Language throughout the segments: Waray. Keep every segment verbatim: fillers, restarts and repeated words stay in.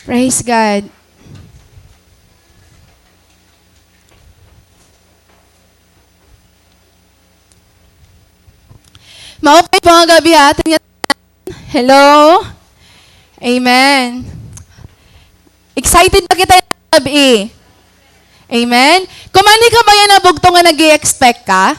Praise God. Maupay po nga gab-i ha aton nga. Hello? Amen. Excited ba kita ngayong gab-i? Amen. Kumanhi ka ba yana bugto nga nag-i-expect ka?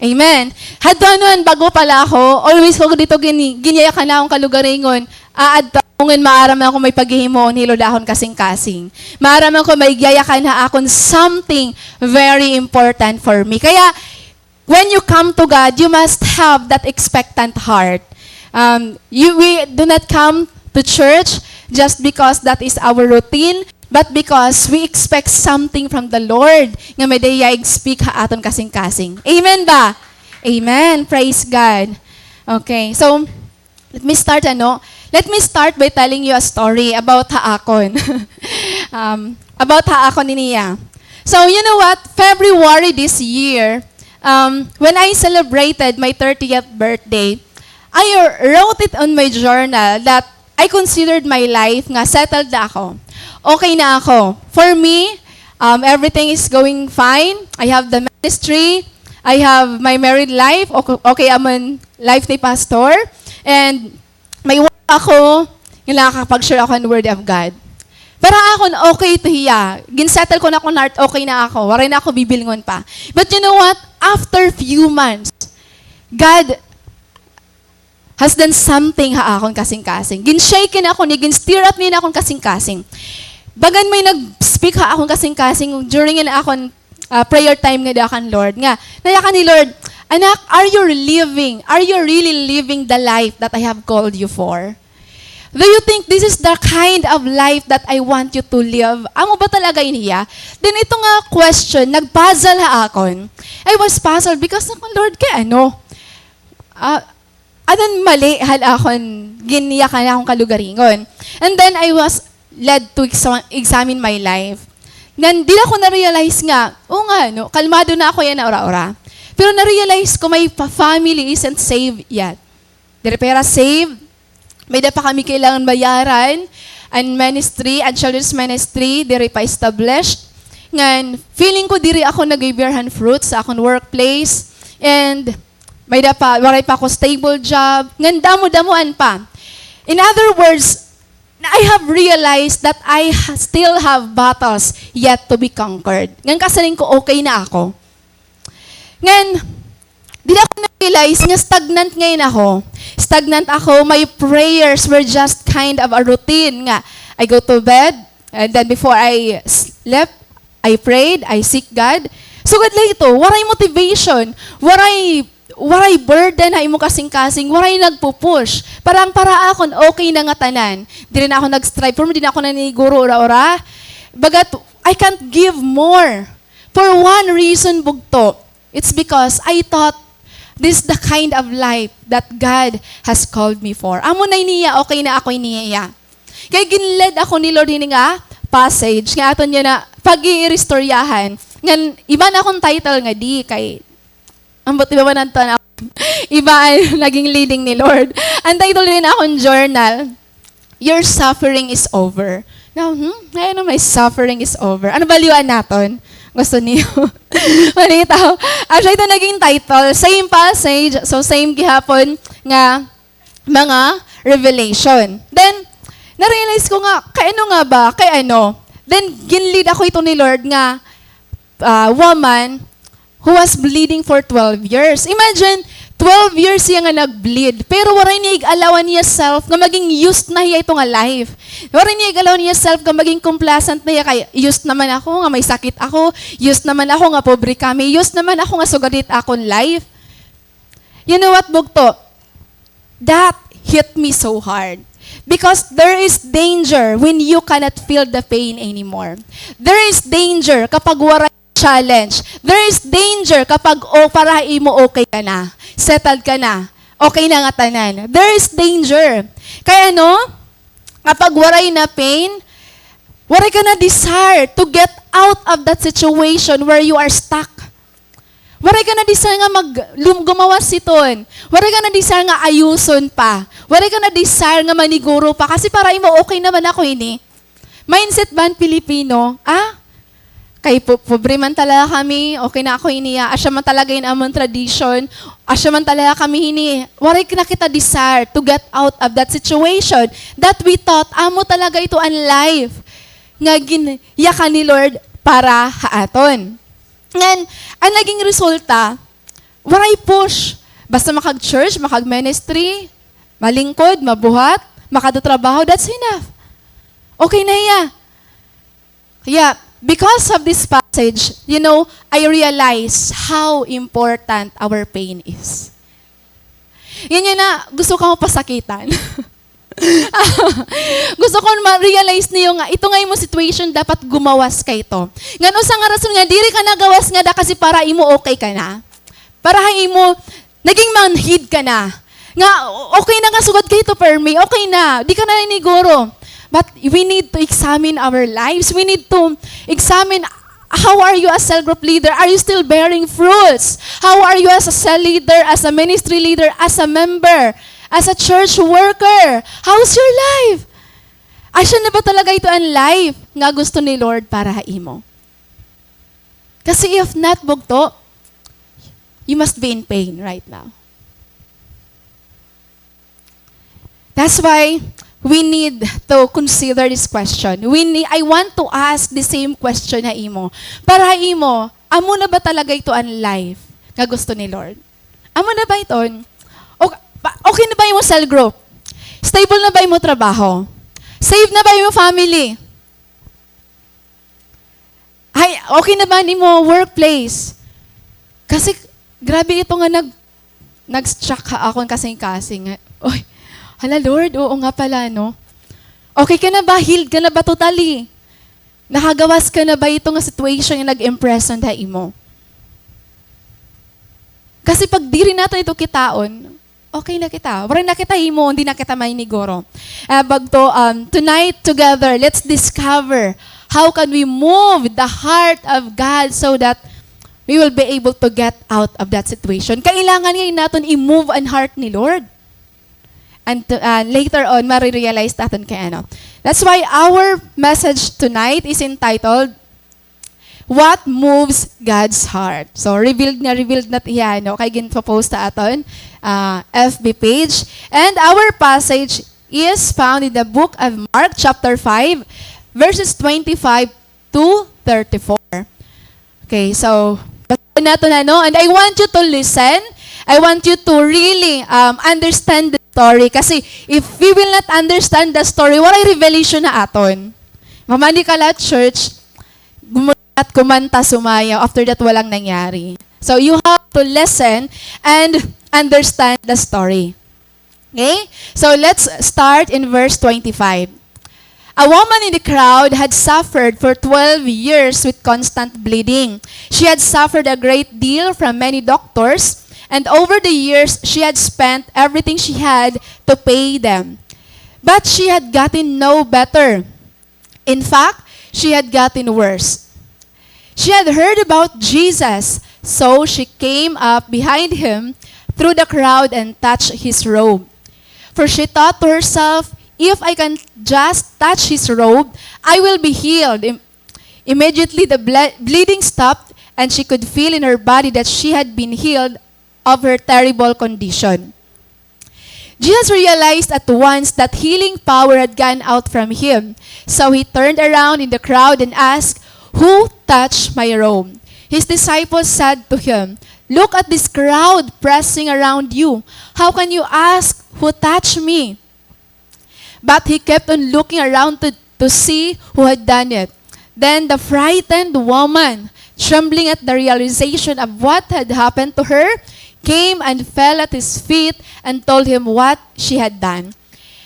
Amen. Hadto ano, han bag-o pa la ako, always ko didto gini-, ginyayakan ha akon kalugaringon, aadto ako ngan maaram ako may paghihimuon hilo ha akon kasingkasing. Maaram ako may giyayakan ha akon something very important for me. Kaya, when you come to God, you must have that expectant heart. Um, you, we do not come to church just because that is our routine, but because we expect something from the Lord nga may-ada hiya i-speak ha aton kasingkasing. Amen ba? Amen. Praise God. Okay, so, let me start, ano? Let me start by telling you a story about ha akon. Um, about ha akon ini, ah. So, you know what? February this year, um, when I celebrated my thirtieth birthday, I wrote it on my journal that I considered my life nga settled na ako. Okay na ako. For me, um, everything is going fine. I have the ministry. I have my married life. Okay, okay amo an life ni Pastor. And may work ako, nga nakakapag-share ako han Word of God. Para ha akon, okay ito hiya. Ginsettle ko na akon heart, okay na ako. Waray na ako bibilngon pa. But you know what? After few months, God has done something ha akon kasingkasing. Gin-shake niya ako, gin-stir up niya an akon kasingkasing. Bagan may nag-speak ha akon kasingkasing during an akon, ah, prayer time ngada kan Lord. Nga, nayakan ni Lord, "Anak, are you living? Are you really living the life that I have called you for? Do you think this is the kind of life that I want you to live?" Amo ba talaga ini hiya? Then ito nga question, nag-puzzle ha akon. I was puzzled because, "Lord, kay ano?" Ah, Ano an mali ha akon ginyayakan ha akon kalugaringon? And then I was led to exa-, examine my life. Ngan dida ko na-realize nga, oo nga, no, kalmado na ako yana ura-ura. Pero na-realize ko my pa-, family isn't saved yet. Diri pa hira saved, may-ada pa kami kailangan bayaran, an ministry, an children's ministry, diri pa established. Ngan, feeling ko diri ako nag-bear han fruits ha akon workplace. And May-ada pa, waray pa ako stable job. Ngan damo-damoan pa. In other words, I have realized that I ha-, still have battles yet to be conquered. Ngan kasiring ko, okay na ako. Ngan, dida ko na-realize nga stagnant ngay-an ako. Stagnant ako, my prayers were just kind of a routine nga. I go to bed, and then before I sleep, I prayed, I seek God. Sugad la ito, waray motivation, waray, waray burden ha imo kasingkasing, waray nagpu-push. Parang para akon, okay na ngatanan. Diri na ako nag-strive for more, diri na ako naniguro ura-ura. Baga't, I can't give more. For one reason, bugto. It's because I thought this is the kind of life that God has called me for. Amo na ini hiya, okay na ako ini hiya. Kay gin-lead ako ni Lord hini nga passage nga aton yana pag-iiristoryahan. Ngan iba an akon title ngadi kay ambot iba man an tan-aw. Iba an naging leading ni Lord. An title hini han akon journal, "Your suffering is over." Now, hmm? Ngayon na may suffering is over. Ano baliwan naton? Gusto niyo? Malitaw. Actually, ito naging title. Same passage. So, same gihapon nga mga revelation. Then, na-realize ko nga, kay ano nga ba? Kay ano? Then, gin-lead ako ito ni Lord nga, ah, woman who was bleeding for twelve years. Imagine, twelve years hiya nga nag-bleed. Pero waray niya ig-allow an iya self nga maging used na hiya ito nga life. Waray niya ig-allow an iya self nga maging complacent na hiya kay used naman ako nga may sakit ako, used naman ako nga pobre kami, used naman ako nga sugad it akon life. You know what, bugto? That hit me so hard. Because there is danger when you cannot feel the pain anymore. There is danger kapag waray challenge. There is danger kapag, o, para imo okay ka na. Settled ka na. Okay na ngatanan. There is danger. Kay ano? Kapag waray na pain, waray ka na desire to get out of that situation where you are stuck. Waray ka na desire nga mag-, lum-, gumawas hiton. Waray ka na desire nga ayuson pa. Waray ka na desire nga maniguro pa. Kasi para imo, okay naman ako ini. Mindset ba han Pilipino? Ah? Kay po-, pobre man talaga kami, okay na ako hini, ah, asya man talaga in amon tradisyon, asya man talaga kami hini. Waray na kita desire to get out of that situation that we thought amo talaga ito an life nga ginyakan ni Lord para ha aton. Ngan, an naging resulta, waray push. Basta makag-church, makag-ministry, malingkod, mabuhat, makadto trabaho, that's enough. Okay na hiya. Kaya, because of this passage, you know, I realize how important our pain is. Yan yan na gusto ko pasakitan. Gusto ko ma-realize niyo nga, ito nga imo situation, dapat gumawas ka ito. Ngan usa nga rason nga diri ka nagawas ngada kasi para imo okay ka na. Para ha imo, naging manhid ka na. Nga, okay na nga sugad ka hito permi, okay na, di ka na naniguro. But we need to examine our lives. We need to examine, how are you as cell group leader? Are you still bearing fruits? How are you as a cell leader, as a ministry leader, as a member, as a church worker? How's your life? Asya na ba talaga ito an life nga gusto ni Lord para ha imo? Kasi if not, bugto, you must be in pain right now. That's why we need to consider this question. We need, I want to ask the same question ha imo. Para ha imo, amo na ba talaga ito an life nga gusto ni Lord? Amo na ba iton? O-, pa-, okay na ba imo cell group? Stable na ba imo trabaho? Safe na ba imo family? Ay, okay na ba an imo workplace? Kasi, grabe ito nga nag-, nag-struck ha akon kasingkasing nga, oy, hala Lord, oo nga pala, no? Okay ka na ba? Healed ka na ba totally? Nakagawas ka na ba ito nga situation nga nag-imprison ha imo? Kasi pag diri naton ito kitaon, okay na kita. Waray na kita himo, hindi na kita maniguro. Ah, bugto, um, tonight together, let's discover how can we move the heart of God so that we will be able to get out of that situation. Kailangan ngay-an naton i-move an heart ni Lord. And to, ah, later on, marirealize naton kay ano. That's why our message tonight is entitled, What moves God's heart? So, revealed nga, revealed na hiya, no? Kay ginpo-post ha aton, ah, F B page. And our passage is found in the book of Mark, chapter five, verses twenty-five to thirty-four. Okay, so, basahin naton, ano? And I want you to listen. I want you to really, um, understand the story. Kasi, if we will not understand the story, waray revelation ha aton. Mamani ka la church, gumulat, kumanta, sumayaw. After that, walang nangyari. So, you have to listen and understand the story. Okay? So, let's start in verse twenty-five. A woman in the crowd had suffered for twelve years with constant bleeding. She had suffered a great deal from many doctors, and over the years, she had spent everything she had to pay them. But she had gotten no better. In fact, she had gotten worse. She had heard about Jesus, so she came up behind him through the crowd and touched his robe. For she thought to herself, "If I can just touch his robe, I will be healed." Im-, immediately the ble-, bleeding stopped, and she could feel in her body that she had been healed of her terrible condition. Jesus realized at once that healing power had gone out from him. So he turned around in the crowd and asked, "Who touched my robe?" His disciples said to him, "Look at this crowd pressing around you. How can you ask, 'Who touched me?'" But he kept on looking around to, to see who had done it. Then the frightened woman, trembling at the realization of what had happened to her, came and fell at his feet and told him what she had done.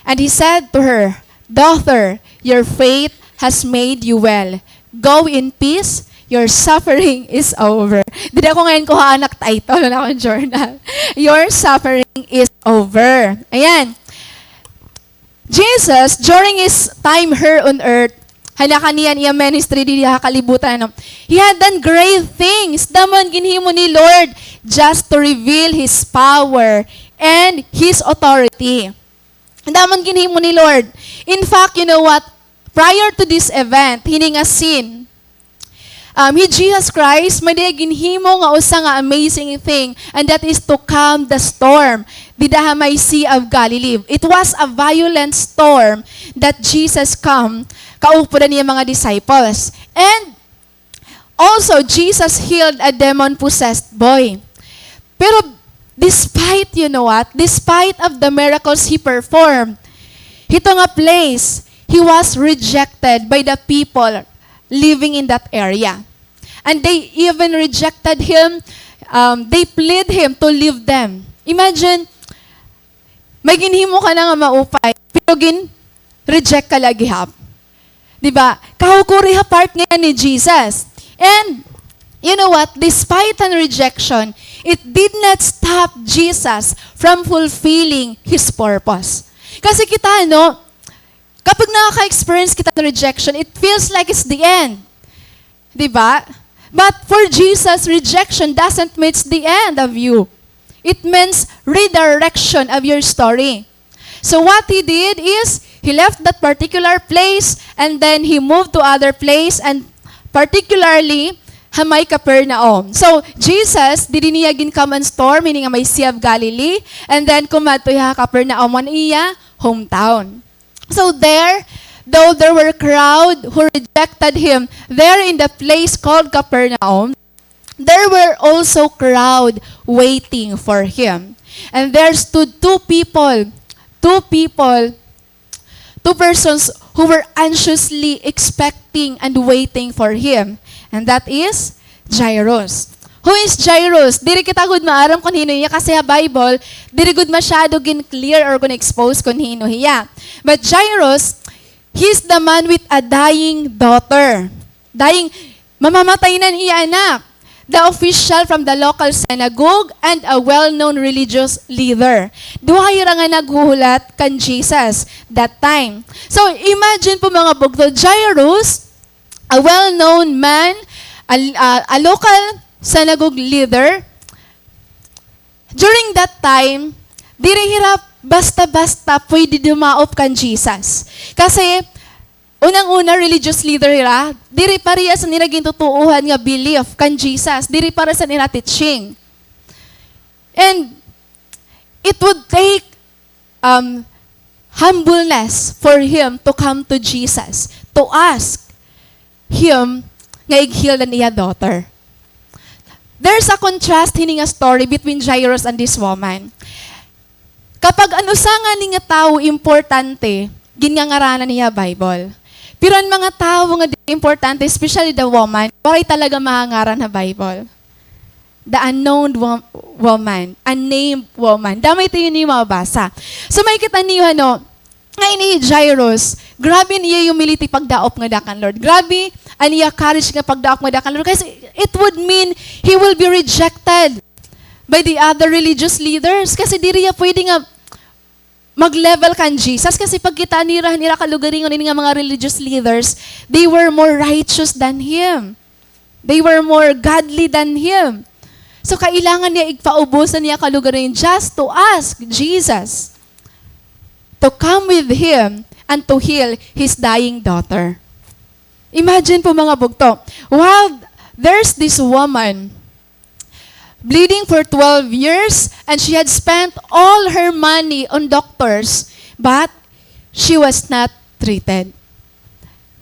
And he said to her, "Daughter, your faith has made you well. Go in peace, your suffering is over." Dida ko ngayon kuha anak title na akon journal. "Your suffering is over." Ayan. Jesus, during his time here on earth, Hala kaniya an iya ministry didi ha kalibutan, ano. He had done great things. Damo an ginhimo ni Lord just to reveal His power and His authority. Damo an ginhimo ni Lord. In fact, you know what? Prior to this event, hini nga scene, um, hi Jesus Christ, may-ada hiya ginhimo nga usa nga amazing thing, and that is to calm the storm dida ha may Sea of Galilee. It was a violent storm that Jesus calmed, kaupod an iya mga disciples. And also, Jesus healed a demon-possessed boy. Pero despite, you know what, despite of the miracles He performed, hito nga place, He was rejected by the people living in that area. And they even rejected Him, um, they plead Him to leave them. Imagine, may ginhimo ka na nga maupay, pero gin-reject ka la gihap. Di ba? Kahukuri ha part nga yan ni Jesus. And, you know what? Despite an rejection, it did not stop Jesus from fulfilling His purpose. Kasi kita, no, kapag nakaka-experience kita ng rejection, it feels like it's the end. Di ba? But for Jesus, rejection doesn't mean the end of you. It means redirection of your story. So what He did is, He left that particular place and then He moved to other place, and particularly ha may Capernaum. So Jesus, didi niya gin-calm an storm hini nga may Sea of Galilee, and then kumadto hiya ha Capernaum, an iya hometown. So there, though there were crowd who rejected Him there in the place called Capernaum, there were also crowd waiting for Him. And there stood two people, two people, two persons who were anxiously expecting and waiting for Him. And that is Jairus. Who is Jairus? Diri kita gud maaram kon hin-o hiya kasi ha Bible, diri gud masyado gin-clear or gin-expose kon hin-o hiya. But Jairus, he's the man with a dying daughter. Dying, mamamatay na an iya anak. The official from the local synagogue and a well-known religious leader. Duha hira nga naghuhulat kan Jesus that time. So, imagine po, mga bugto, Jairus, a well-known man, a, a, a local synagogue leader, during that time, diri hira basta-basta pwede dumaop kan Jesus. Kasi, unang-una, religious leader hira, diri parehas an ira gintutuohan nga belief kan Jesus, diri parehas an ira teaching. And it would take um, humbleness for him to come to Jesus, to ask him nga ig-heal an iya daughter. There's a contrast hini nga story between Jairus and this woman. Kapag an usa ngani nga tawo importante, gingangaranan hiya ha Bible. Pero an mga tawo nga diri importante, especially the woman, waray talaga mahangaran ha Bible. The unknown wo-, woman, unnamed woman. Damo ito ini mabasa. So, makikita niyo, ano, nga ini hi Jairus, grabe an iya humility pagdaop ngada kan Lord. Grabe an iya courage nga pagdaop ngada kan Lord. Kasi it would mean he will be rejected by the other religious leaders. Kasi diri hiya pwede nga mag-level kan Jesus, kasi pagkita nira, han ira kalugaringon ini nga mga religious leaders, they were more righteous than him. They were more godly than him. So, kailangan niya igpaubos an iya kalugaringon just to ask Jesus to come with him and to heal his dying daughter. Imagine po, mga bugto. While there's this woman bleeding for twelve years, and she had spent all her money on doctors, but she was not treated.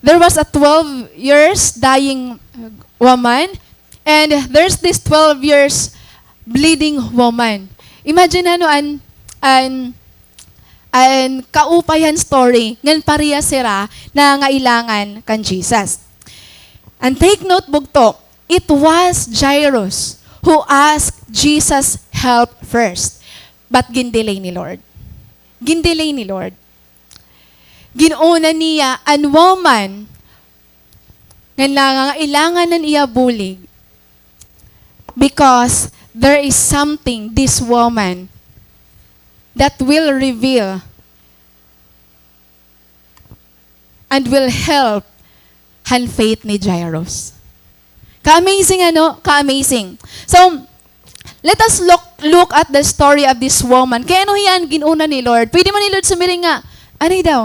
There was a twelve years dying woman, and there's this twelve years bleeding woman. Imagine, ano, an, an, an kaupay han story, ngan parehas hira nangailangan kan Jesus. And take note, bugto, it was Jairus who asked Jesus help first. But gindelay ni Lord. Gindelay ni Lord. Gin-una niya an woman nga nangangailangan han iya bulig, because there is something this woman that will reveal and will help han faith ni Jairus. Ka-amazing, ano? Ka-amazing. So, let us look, look at the story of this woman. Kay ano hiya an gin-una ni Lord? Pwede man ni Lord sumiring nga, ano daw?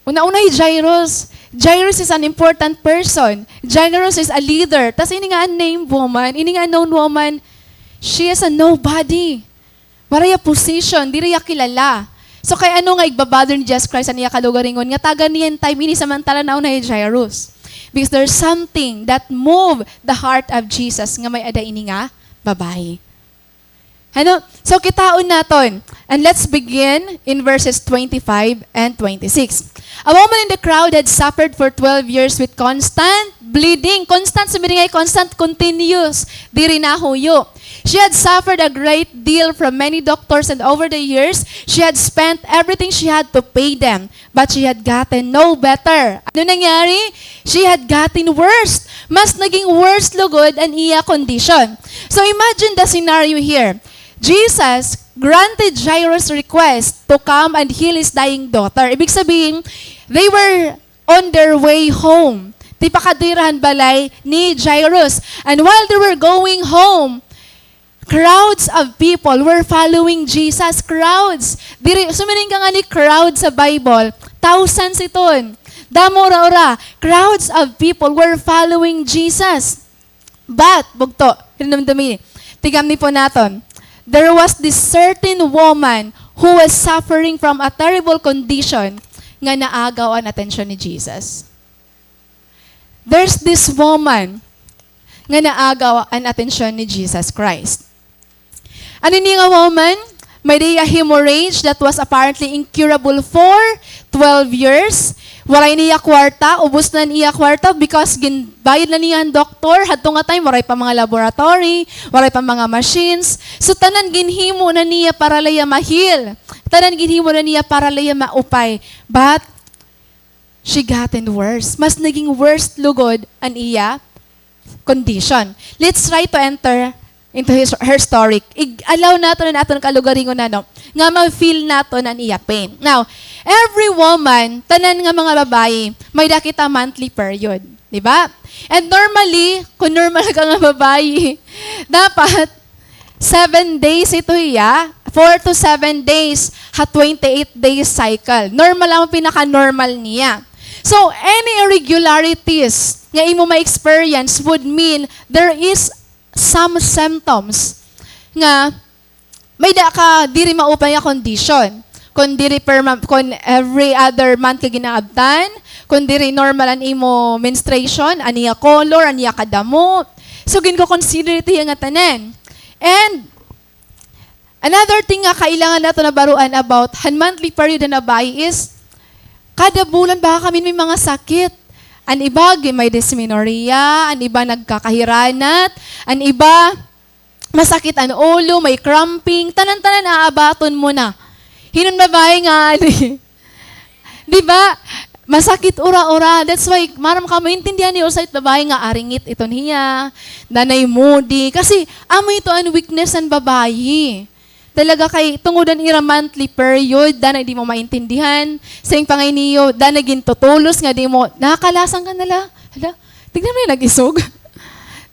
Una-una hi Jairus. Jairus is an important person. Jairus is a leader. Tas ini nga unnamed woman, ini nga unknown woman, she is a nobody. Waray hiya position, diri hiya kilala. So, kay ano nga igba-bother ni Jesus Christ an iya kalugaringon nga tagan niya an time ini samantala nauna hi Jairus? Because there's something that move the heart of Jesus nga may-ada ini nga babayi. Ano? So, kitaon naton. And let's begin in verses twenty-five and twenty-six. A woman in the crowd had suffered for twelve years with constant bleeding. Constant, sumiring nga constant, continuous. Diri nahuyo. She had suffered a great deal from many doctors, and over the years, she had spent everything she had to pay them. But she had gotten no better. Ano nangyari? She had gotten worse. Mas naging worse lugod an iya condition. So imagine the scenario here. Jesus granted Jairus' request to come and heal his dying daughter. Ibig sabihin, they were on their way home. Tipakadto hira han balay ni Jairus. And while they were going home, crowds of people were following Jesus. Crowds. Diri, sumiring ka ngani crowd sa Bible. Thousands iton. Damo ra ura. Crowds of people were following Jesus. But, bugto, hinumdumi. Tigam ni po naton. There was this certain woman who was suffering from a terrible condition nga naagaw an atensyon ni Jesus. There's this woman nga naagaw an atensyon ni Jesus Christ. Ano ini nga woman? May-ada hiya hemorrhage that was apparently incurable for twelve years. Waray niya kwarta, ubos na an iya kwarta because ginbayad na niya an doktor. Hadto nga time, waray pa mga laboratory, waray pa mga machines. So, tanan ginhimo na niya para la hiya ma-heal. Tanan ginhimo na niya para la hiya maupay. But, she gotten worse. Mas naging worse lugod an iya condition. Let's try to enter into his, her story. Ig-allow naton an aton kalugaringon, ano, nga ma-feel naton an iya pain. Now, every woman, tanan nga mga babayi, may-ada kita monthly period. Di ba? And normally, kung normal ka nga babayi, dapat seven days ito hiya, four to seven days, ha twenty-eight days cycle. Normal an pinaka-normal niya. So, any irregularities nga imo ma-experience would mean there is some symptoms nga may-ada ka diri maupay nga condition. Kon diri per ma-, kon every other month ka ginaabtan, kon diri normal an imo menstruation, an iya color, an iya kadamo. So, ginko-consider ito hiya nga tanan. And another thing nga kailangan naton nabaruan about han monthly period han babayi is, kada bulan baka kami may mga sakit. An iba, gi-, may dysmenorrhea, an iba nagkakahiranat, an iba masakit an ulo, may cramping, tanan-tanan aabaton mo na. Hin-o an babayi nga, di ba? Masakit ura-ura. That's why, maaram kamo, intindihan niyo usa it babayi nga aringit iton hiya, danay moody. Kasi, amo ito an weakness han babayi. Talaga kay, tungod an ira monthly period, danay di mo maintindihan. Sing pa ngay niyo, danay gintutulos nga di mo, nakakalasang ka na la. Hala, tignan mo yung nag-isog.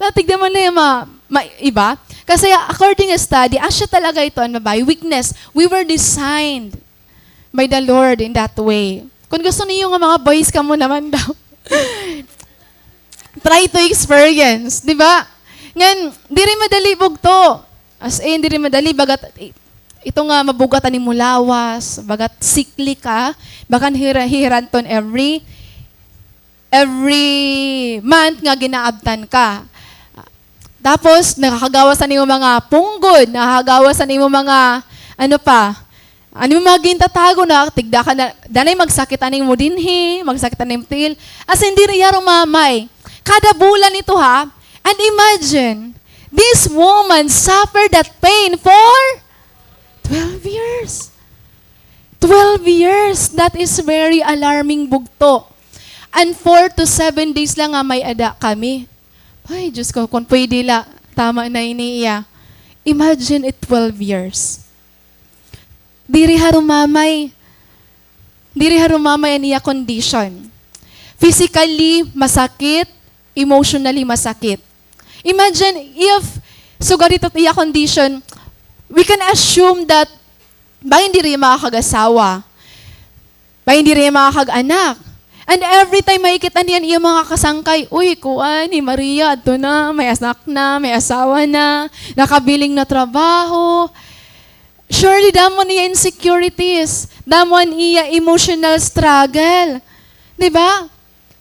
Na, tignan mo na yung ma-, ma-, iba. Kasi according to study, asya talaga ito an babayi, weakness. We were designed by the Lord in that way. Kung gusto niyo nga mga boys kamo naman daw. Try to experience, di ba? Ngan, diri madali bugto. As in, diri madali, bagat, i-, ito nga mabug-at an imo lawas, bagat sikli ka, bagan hira-, hihiranton every, every month nga ginaabtan ka. Tapos, nakakagawas an imo mga punggod, nakakagawas an imo mga, ano pa, an imo mga gintatago na, tigda ka na, danay magsakit an imo dinhi, magsakit an imo tiil. As in, diri hiya rumamay. Kada bulan ito, ha? And imagine, this woman suffered that pain for twelve years. Twelve years, that is very alarming bugto. And four to seven days lang nga may-ada kami. Ay, Diyos ko, kung pwede la, tama na ini iya. Imagine it, twelve years. Diri harumamay. Diri harumamay an iya condition. physically masakit, emotionally masakit. Imagine if, sugad ito iya condition, we can assume that bangin diri makakag-asawa, bangin diri makakag-anak. And every time makikita niya an iya mga kasangkay, "Uy, kuan, hi Maria, adto na, may anak na, may asawa na, nakabiling na trabaho." Surely, damo an iya insecurities, damo an iya emotional struggle. Di ba?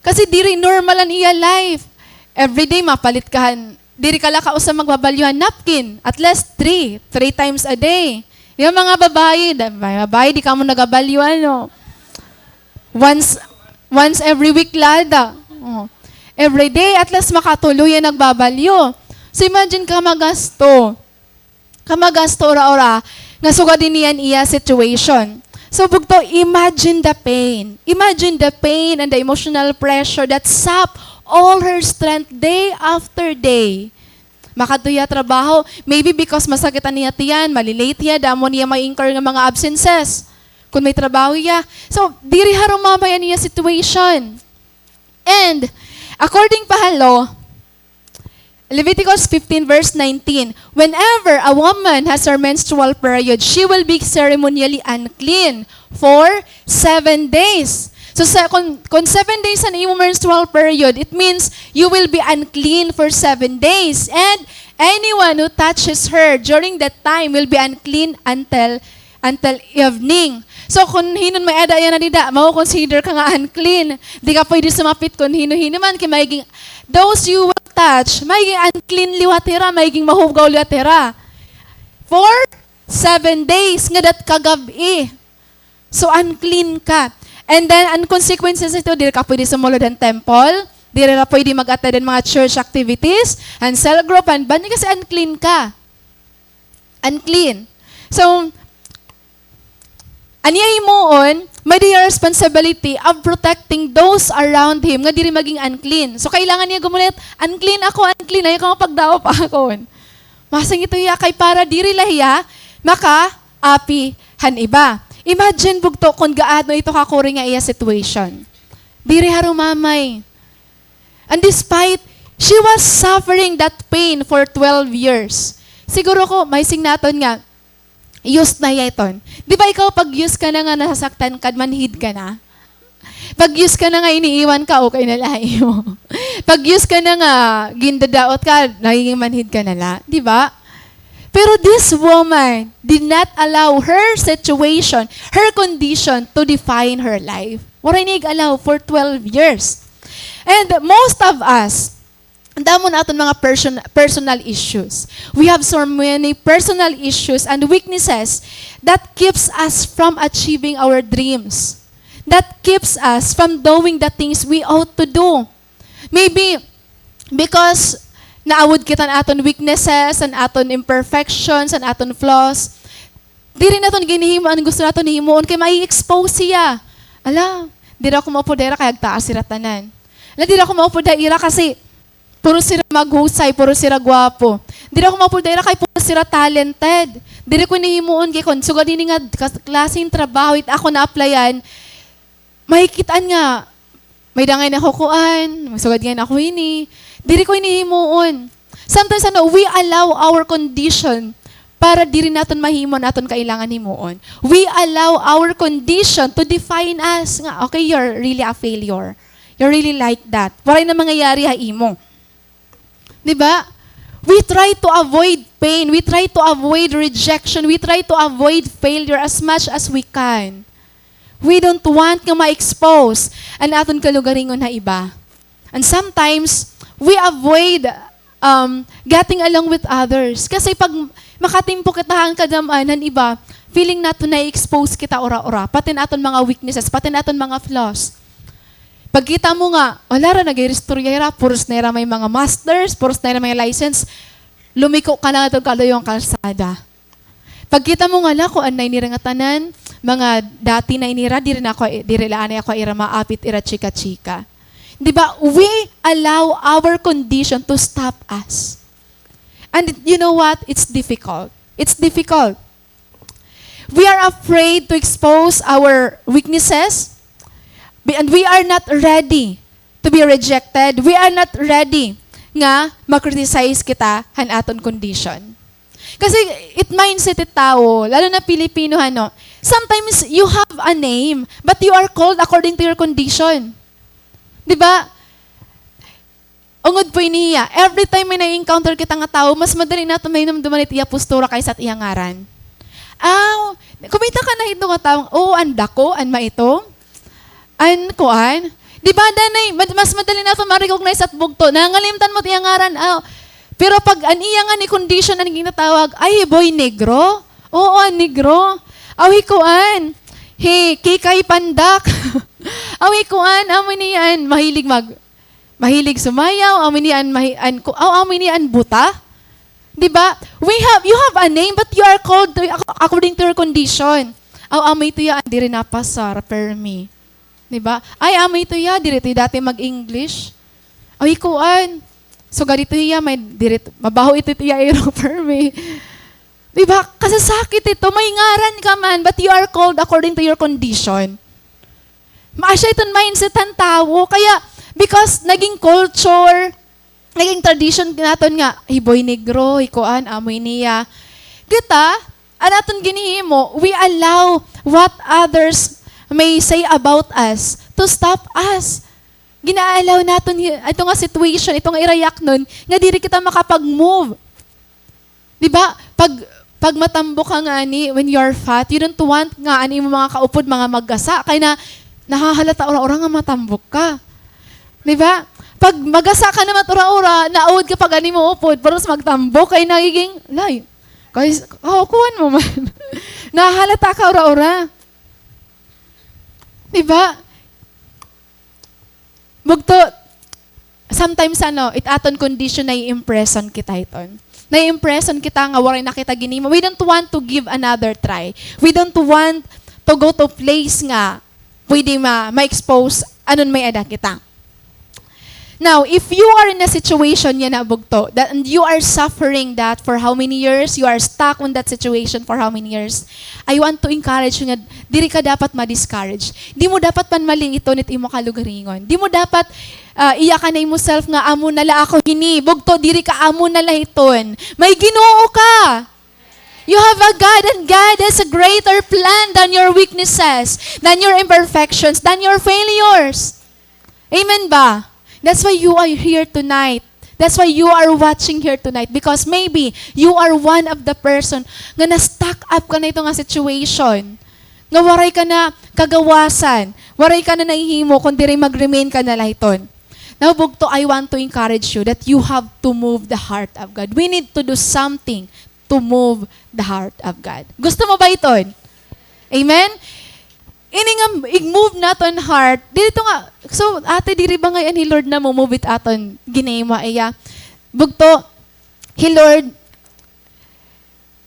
Kasi diri normal an iya life. Everyday mapalit ka han, diri ka la kausa magbabalyo han napkin, at least three, three times a day. Yung mga babae, da-, mga babae, di kamo nagabalyo, ano. Once, once every week la ada. Oh. Every day, at least makatulo hiya nagbabalyo. So imagine ka magasto. Kamagasto ura-ura nga sugad ini an iya situation. So, bugto, imagine the pain. Imagine the pain and the emotional pressure that sap all her strength day after day. Makadto hiya trabaho, maybe because masakit an iya tiyan, mali-late hiya, damo niya ma-incur nga mga absences. Kung may trabaho hiya. So, diri harumamay an iya situation. And, according pa ha law, Leviticus fifteen verse nineteen, "Whenever a woman has her menstrual period, she will be ceremonially unclean for seven days." So, sa, kung, kung seven days an imo menstrual period, it means you will be unclean for seven days. And anyone who touches her during that time will be unclean until until evening. So, kun hin-o an may-ada yana dida, mako-consider ka nga unclean. Di ka pwede sumapit kun hin-o-hin-o man, kay magiging, those you will touch, magiging unclean liwat hira, magiging mahugaw liwat hira. For seven days, ngada it kagab-i. So, unclean ka. And then, an consequences nito, diri ka pwede sumulod han temple, diri ka pwede mag-attend han mga church activities, han cell group, han band, kasi unclean ka. Unclean. So, an iya himuon, may-ada hiya responsibility of protecting those around him nga diri maging unclean. So, kailangan niya gumulit, "Unclean ako, unclean. Ayaw ka mapagdawat ha akon." Masang ito hiya kay para diri la hiya makaapi han iba. Imagine, bugto, kun gaano ito kakuri nga iya situation. Diri harumamay. And despite, she was suffering that pain for twelve years. Siguro ko, maising naton nga, used na hiya iton. Di ba ikaw, pag used ka na nga nasasaktan ka, manhid ka na? Pag used ka na nga iniiwan ka, okay na la ha imo. Pag used ka na nga gindadaot ka, nagiging manhid ka na la. Di ba? Pero this woman did not allow her situation, her condition to define her life. Waray niya ig-allow for twelve years. And most of us, damo an aton mga person-, personal issues. We have so many personal issues and weaknesses that keeps us from achieving our dreams, that keeps us from doing the things we ought to do. Maybe because naawod kita han aton weaknesses, han aton imperfections, han aton flaws, diri naton ginhihimo an gusto naton himuon kay mai-expose hiya. Ala, diri ako maupod ha ira kay hagtaas hira tanan. Ala, diri ako maupod ha ira kasi puros hira maghusay, puros hira gwapo. Diri ako maupod ha ira kay puros hira talented. Diri ko ini himuon kay kon sugad ini nga kas-, klase hin trabaho it ako na-applyan, makikit-an nga, may-ada ngay-an ako kuan, sugad ngay-an ako ini. Diri ko ini himuon. Sometimes, ano, we allow our condition para diri naton mahimo an aton kailangan himuon. We allow our condition to define us. Nga, okay, you're really a failure. You're really like that. Waray na mangyayari ha imo. Di ba? We try to avoid pain. We try to avoid rejection. We try to avoid failure as much as we can. We don't want nga ma-expose an aton kalugaringon ha iba. And sometimes, we avoid, um, getting along with others. Kasi pag makatimpo kita han kadam-an han iba, feeling naton na-expose kita ura-ura. Pati an aton mga weaknesses, pati an aton mga flaws. Pagkita mo nga, hala ra, nag-iristorya hira, puros na hira may mga masters, puros na hira may license, lumiko ka na ngadto kaluyo han kalsada. Pagkita mo nga, hala, kuan na ini hira ngatanan, mga dati na ini hira, diri na ako, diri la anay ako ira maapit, ira chika-chika. Di ba? We allow our condition to stop us. And you know what? It's difficult. It's difficult. We are afraid to expose our weaknesses, be-, and we are not ready to be rejected, we are not ready nga ma-criticize kita han aton condition. Kasi it mindset it tawo, lalo na Pilipino, ano, sometimes you have a name, but you are called according to your condition. Di ba? Ungod po ini hiya, every time may na-encounter kita nga tawo, mas madali naton mahinumduman it iya postura kaysa it iya ngaran. Aw, kumita ka na hito nga tawo, oo, an dako, an maitom, an kuan. Di ba, danay, mad-, mas madali naton ma-recognize it bugto. Nangalimtan mo it iya ngaran, aw. Pero pag an iya nga ni condition an ginatawag, ay, hi Boy Negro. Oo, an negro. Aw, hi kuan. Hi Kikay Pandak. Aw, hi kuan, amo ini an mahilig mag- Mahilig sumayaw, amo ini an mahi-, an ku-, aw, amo ini an buta. Di ba? We have, you have a name, but you are called to, ac-, according to your condition. Aw, amo ito ya, diri napasar, permi. Di ba? Ay, amo ito ya, diri ito dati mag-English. Ay, kuan. So, ganito ya, may diri, mabaho ito, ito ya, iro, permi. Di ba? Kasasakit ito. May ngaran ka man, but you are called according to your condition. Maasya iton mindset han tawo. Kaya, because naging culture, naging tradition naton nga, hi Boy Negro, hi kuan, amo ini ya. Kita, an aton ginhihimo, we allow what others may say about us to stop us. Gina-allow naton hi-, ito nga situation, ito nga irayaknon, nga diri kita makapag-move. Di ba? Pag, pag matambok ka ngani, when you're fat, you don't want nga an imo mga kaupod, mga maggasa, kay na, nahahalata ura-ura nga matambok ka. Di ba? Pag maggasa ka naman ura-ura, naawod ka pag an imo upod, parehas magtambok, kay nagiging, lay, kay, oh, kuan mo man. Nahahalata ka ura-ura. Di ba? Bugto, sometimes, ano, it aton condition, nai-impression kita iton. Nai-impression kita nga waray na kita ginhimo. We don't want to give another try. We don't want to go to place nga pwede ma-, ma-expose anon may-ada kita. Now, if you are in a situation yana, bugto, that, and you are suffering that for how many years, you are stuck on that situation for how many years, I want to encourage you nga diri ka dapat ma-discourage. Di mo dapat panmaliiton it imo kalugaringon. Di mo dapat, ah, iyakan na imo self nga, "Amo na la ako hini." Bugto, diri ka amo na la hiton. May Ginoo ka. You have a God, and God has a greater plan than your weaknesses, than your imperfections, than your failures. Amen ba? That's why you are here tonight. That's why you are watching here tonight, because maybe you are one of the person nga na-stuck up ka na ito nga situation. Nga waray ka na kagawasan, waray ka na nahihimo, kun diri mag-remain ka na la hiton. Now, bugto, I want to encourage you that you have to move the heart of God. We need to do something to move the heart of God. Gusto mo ba iton? Amen? Ini nga ig-move naton heart, diri to nga, so, ate, diri ba ngay-an hi Lord namo-move it aton ginhimo, iya? Bugto, hi Lord,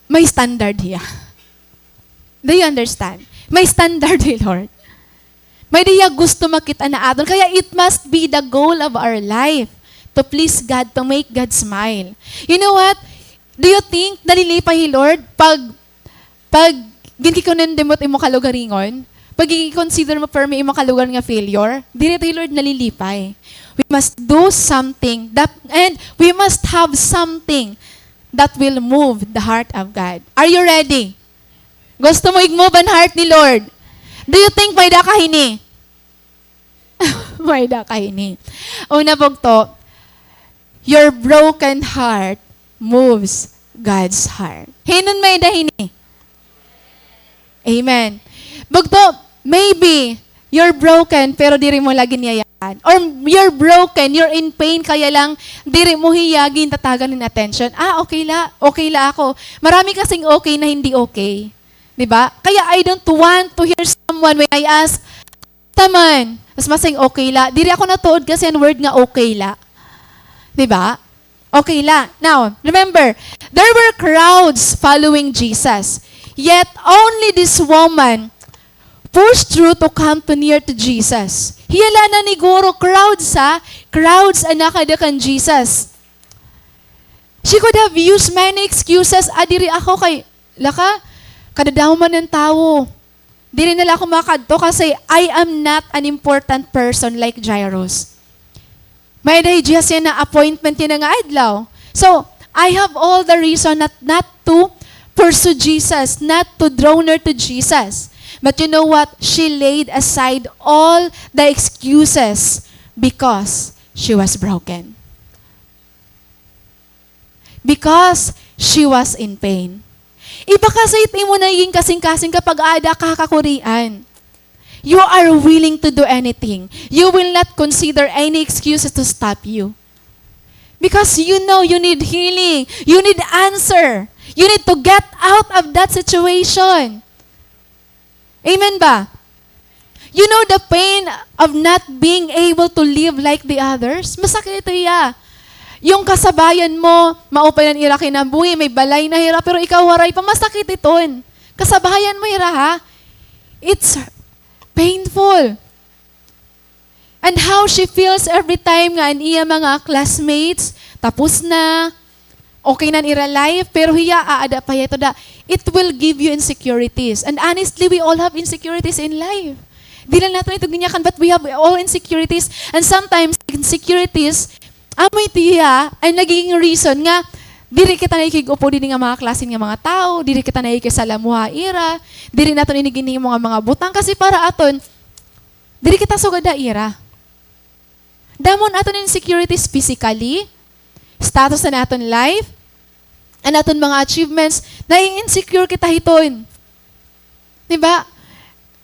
may standard hiya. Do you understand? May standard hi Lord. May-ada hiya gusto makit-an ha aton. Kaya it must be the goal of our life to please God, to make God smile. You know what? Do you think nalilipay hi Lord pag, pag ginkikondemn it imo kalugaringon? Pag i-consider mo permi imo kalugar nga failure? Diri hi Lord nalilipay. We must do something that, and we must have something that will move the heart of God. Are you ready? Gusto mo ig-move an heart ni Lord? Do you think may-ada ka hini? May-ada ka hini. Una, bugto, your broken heart moves God's heart. Hin-o an may-ada hini? Amen. Bugto, maybe you're broken, pero diri mo la ginyayakan. Or you're broken, you're in pain, kaya lang diri mo hiya gintatagan hin attention. Ah, okay la, okay la ako. Marami kasing okay na hindi okay. Di ba? Kaya I don't want to hear someone when I ask, "Kumusta man?" Tas masing, "Okay la." Diri ako natuod kasi an word nga okay la. Di ba? Okay la. Now, remember, there were crowds following Jesus. Yet, only this woman pushed through to come too near to Jesus. Hiya la naniguro, crowds ha, crowds an nakada kan Jesus. She could have used many excuses. "Ah, diri ako kay, laka, kadadamo man an tawo. Diri na la ako makadto kasi I am not an important person like Jairus." May-ada hiya siya na appointment niya nga adlaw. So, I have all the reason not, not to pursue Jesus, not to draw near to Jesus. But you know what? She laid aside all the excuses because she was broken. Because she was in pain. Iba kasi it imo nagigin kasingkasing kapag aada ka ha kakurian. You are willing to do anything. You will not consider any excuses to stop you. Because you know you need healing. You need answer. You need to get out of that situation. Amen ba? You know the pain of not being able to live like the others? Masakit ito hiya. Yung kasabayan mo, maupay na an ira kinabuhi, may balay na hira, pero ikaw waray pa, masakit iton. Kasabayan mo hira, ha? It's painful. And how she feels every time nga an iya mga classmates, tapos na, okay na an ira life, pero hiya, aada pa hiya ito da, it will give you insecurities. And honestly, we all have insecurities in life. Diri la naton ito ginyakan, but we have all insecurities. And sometimes, insecurities, amo ito hiya, an nagiging reason nga, diri kita nakikig-upo dinhi nga mga klase nga mga tawo, diri kita nakikisalamuha ha ira, diri naton ini ginhimo nga mga butang. Kasi para aton, diri kita sugad ha ira. Damo an aton insecurities physically, status han aton life, an aton mga achievements, nai-insecure kita hiton. Di ba?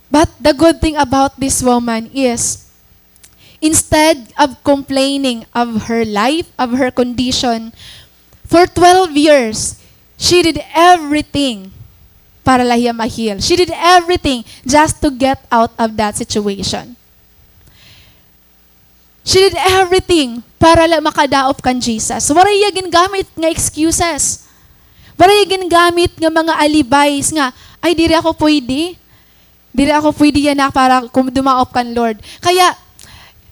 But the good thing about this woman is, instead of complaining of her life, of her condition, for twelve years, she did everything para la hiya ma-heal. She did everything just to get out of that situation. She did everything para la makadaop kan Jesus. Waray hiya gingamit nga excuses. Waray hiya gingamit nga mga alibis nga, "Ay, diri ako pwede. Diri ako pwede yana para kum-, dumaop kan Lord." Kaya,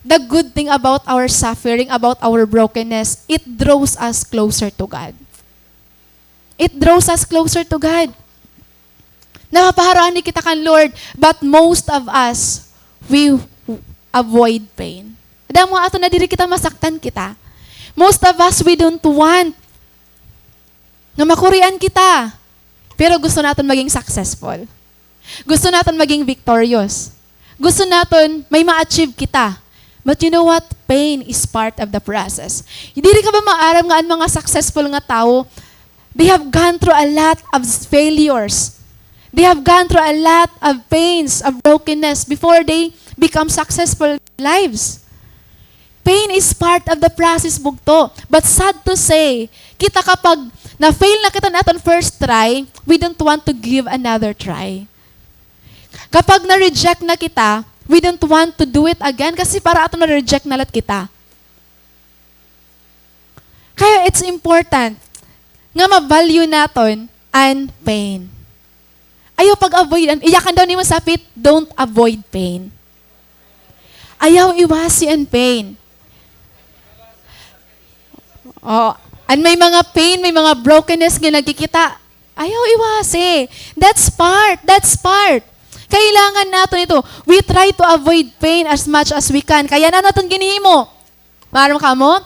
the good thing about our suffering, about our brokenness, it draws us closer to God. It draws us closer to God. Napapaharani kita kan Lord, but most of us, we avoid pain. Damo aton na diri kita masaktan kita. Most of us, we don't want nga makurian kita. Pero gusto naton maging successful. Gusto naton maging victorious. Gusto naton may ma-achieve kita. But you know what? Pain is part of the process. Diri ka ba maaram nga an mga successful nga tawo, they have gone through a lot of failures. They have gone through a lot of pains, of brokenness before they become successful lives. Pain is part of the process, bugto. But sad to say, kita kapag na-fail na kita han aton first try, we don't want to give another try. Kapag na-reject na kita, we don't want to do it again kasi para aton na-reject na lat kita. Kaya it's important nga ma-value naton an pain. Ayaw pag-avoid an, iyakan daw nimo sapit, don't avoid pain. Ayaw iwasi an pain. Oh, an may mga pain, may mga brokenness nga nagkikita, ayaw iwasi. That's part, that's part. Kailangan naton ito. We try to avoid pain as much as we can. Kaya ano an aton ginhimo? Maaram kamo?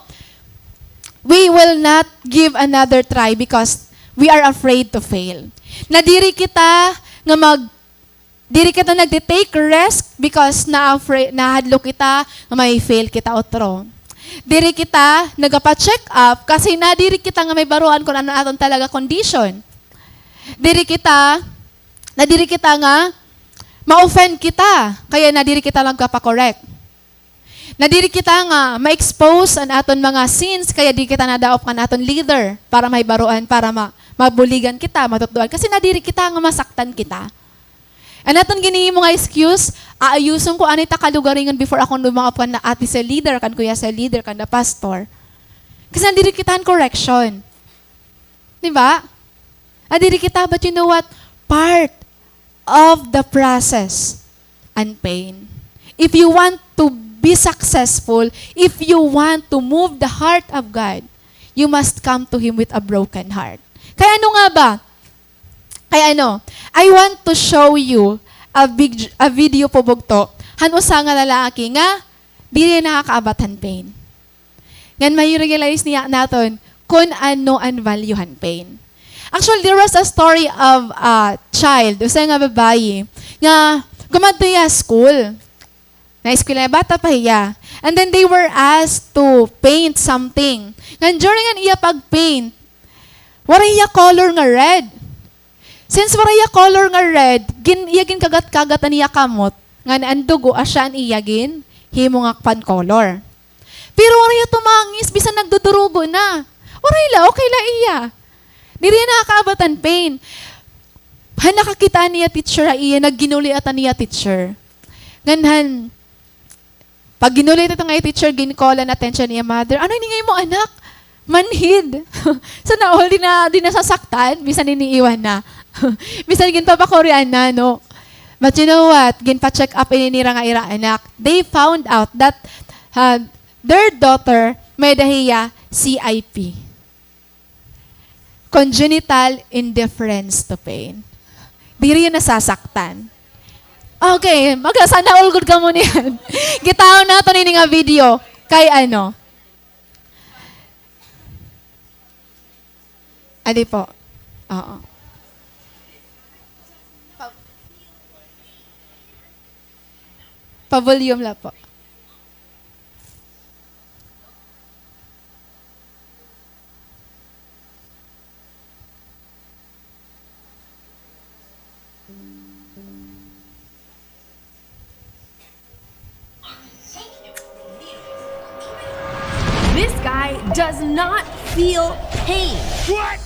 We will not give another try because we are afraid to fail. Na diri kita nga mag-, diri kita nagte-take risk because na-afraid, nahadlok kita nga may fail kita utro. Diri kita nagapa-check up kasi nadiri kita nga mahibaroan kon ano aton talaga condition. Diri kita, nadiri kita nga ma-offend kita, kaya nadiri kita nagapa-correct. Nadiri kita nga ma-expose an aton mga sins, kaya diri kita nadaop kan aton leader para mahibaroan, para ma-, mabuligan kita, matutdoan. Kasi nadiri kita nga masaktan kita. An aton ginhimo nga excuse, "Aayuson ko anay ta kalugaringon before ako dumaop kan ate sa leader, kan kuya sa leader, kan the pastor." Kasi nadiri kita han correction. Di ba? Nadiri kita, but you know what? Part of the process an pain. If you want to be successful, if you want to move the heart of God, you must come to Him with a broken heart. Kaya ano nga ba? Kaya ano, I want to show you a big, a video po bugto, han usa nga lalaki nga diri nakakaabat han pain. Ngan ma-realize niya naton kon ano an value han pain. Actually, there was a story of a child, usa nga babayi, nga gumadto hiya school. Naeskwela, bata pa hiya. And then they were asked to paint something. Ngan during an iya pag-paint, waray hiya color nga red. Since waray hiya color nga red, gin-, iya ginkagat-kagat an iya kamot, ngan an dugo asya an iya ginhimo nga pan-color. Pero waray hiya tumangis, bisan nagdudurugo na. Waray la, okay la iya. Diri hiya nakakaabot han pain. Han nakakita an iya teacher ha iya, nagginuliat an iya teacher. Ngan han pagginuliat hito nga iya teacher, gin-call an attention an iya mother. Ano ini nga imo anak? Manhid. Sana all, di na, di nasasaktan, bisan iniiwan na. Bisan ginpapakurian na, no? But you know what? Ginpa-check up ini nira nga ira anak. They found out that, uh, their daughter may-ada hiya C I P. Congenital indifference to pain. Diri hiya nasasaktan. Okay, maga-sana all gud kamo niyan. Gitaw naton ini nga video. Kay ano? Adi po. Oo. Pa-, pa-volume la po. This guy does not feel pain. What?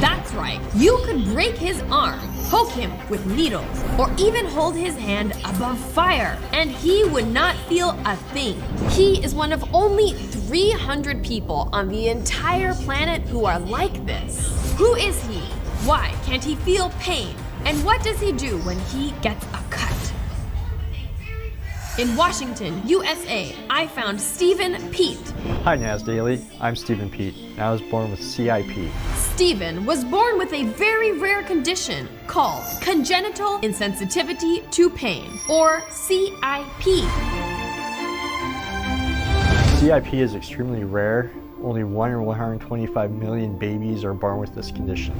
That's right. You could break his arm, poke him with needles, or even hold his hand above fire, and he would not feel a thing. He is one of only three hundred people on the entire planet who are like this. Who is he? Why can't he feel pain? And what does he do when he gets a cut? In Washington, U S A, I found Stephen Peat. Hi, Naz Daily. I'm Stephen Peat, and I was born with C I P. Stephen was born with a very rare condition called congenital insensitivity to pain, or C I P. C I P is extremely rare. Only one in one hundred twenty-five million babies are born with this condition.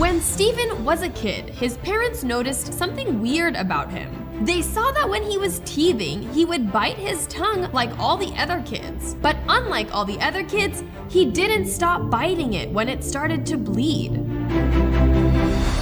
When Stephen was a kid, his parents noticed something weird about him. They saw that when he was teething, he would bite his tongue like all the other kids. But unlike all the other kids, he didn't stop biting it when it started to bleed.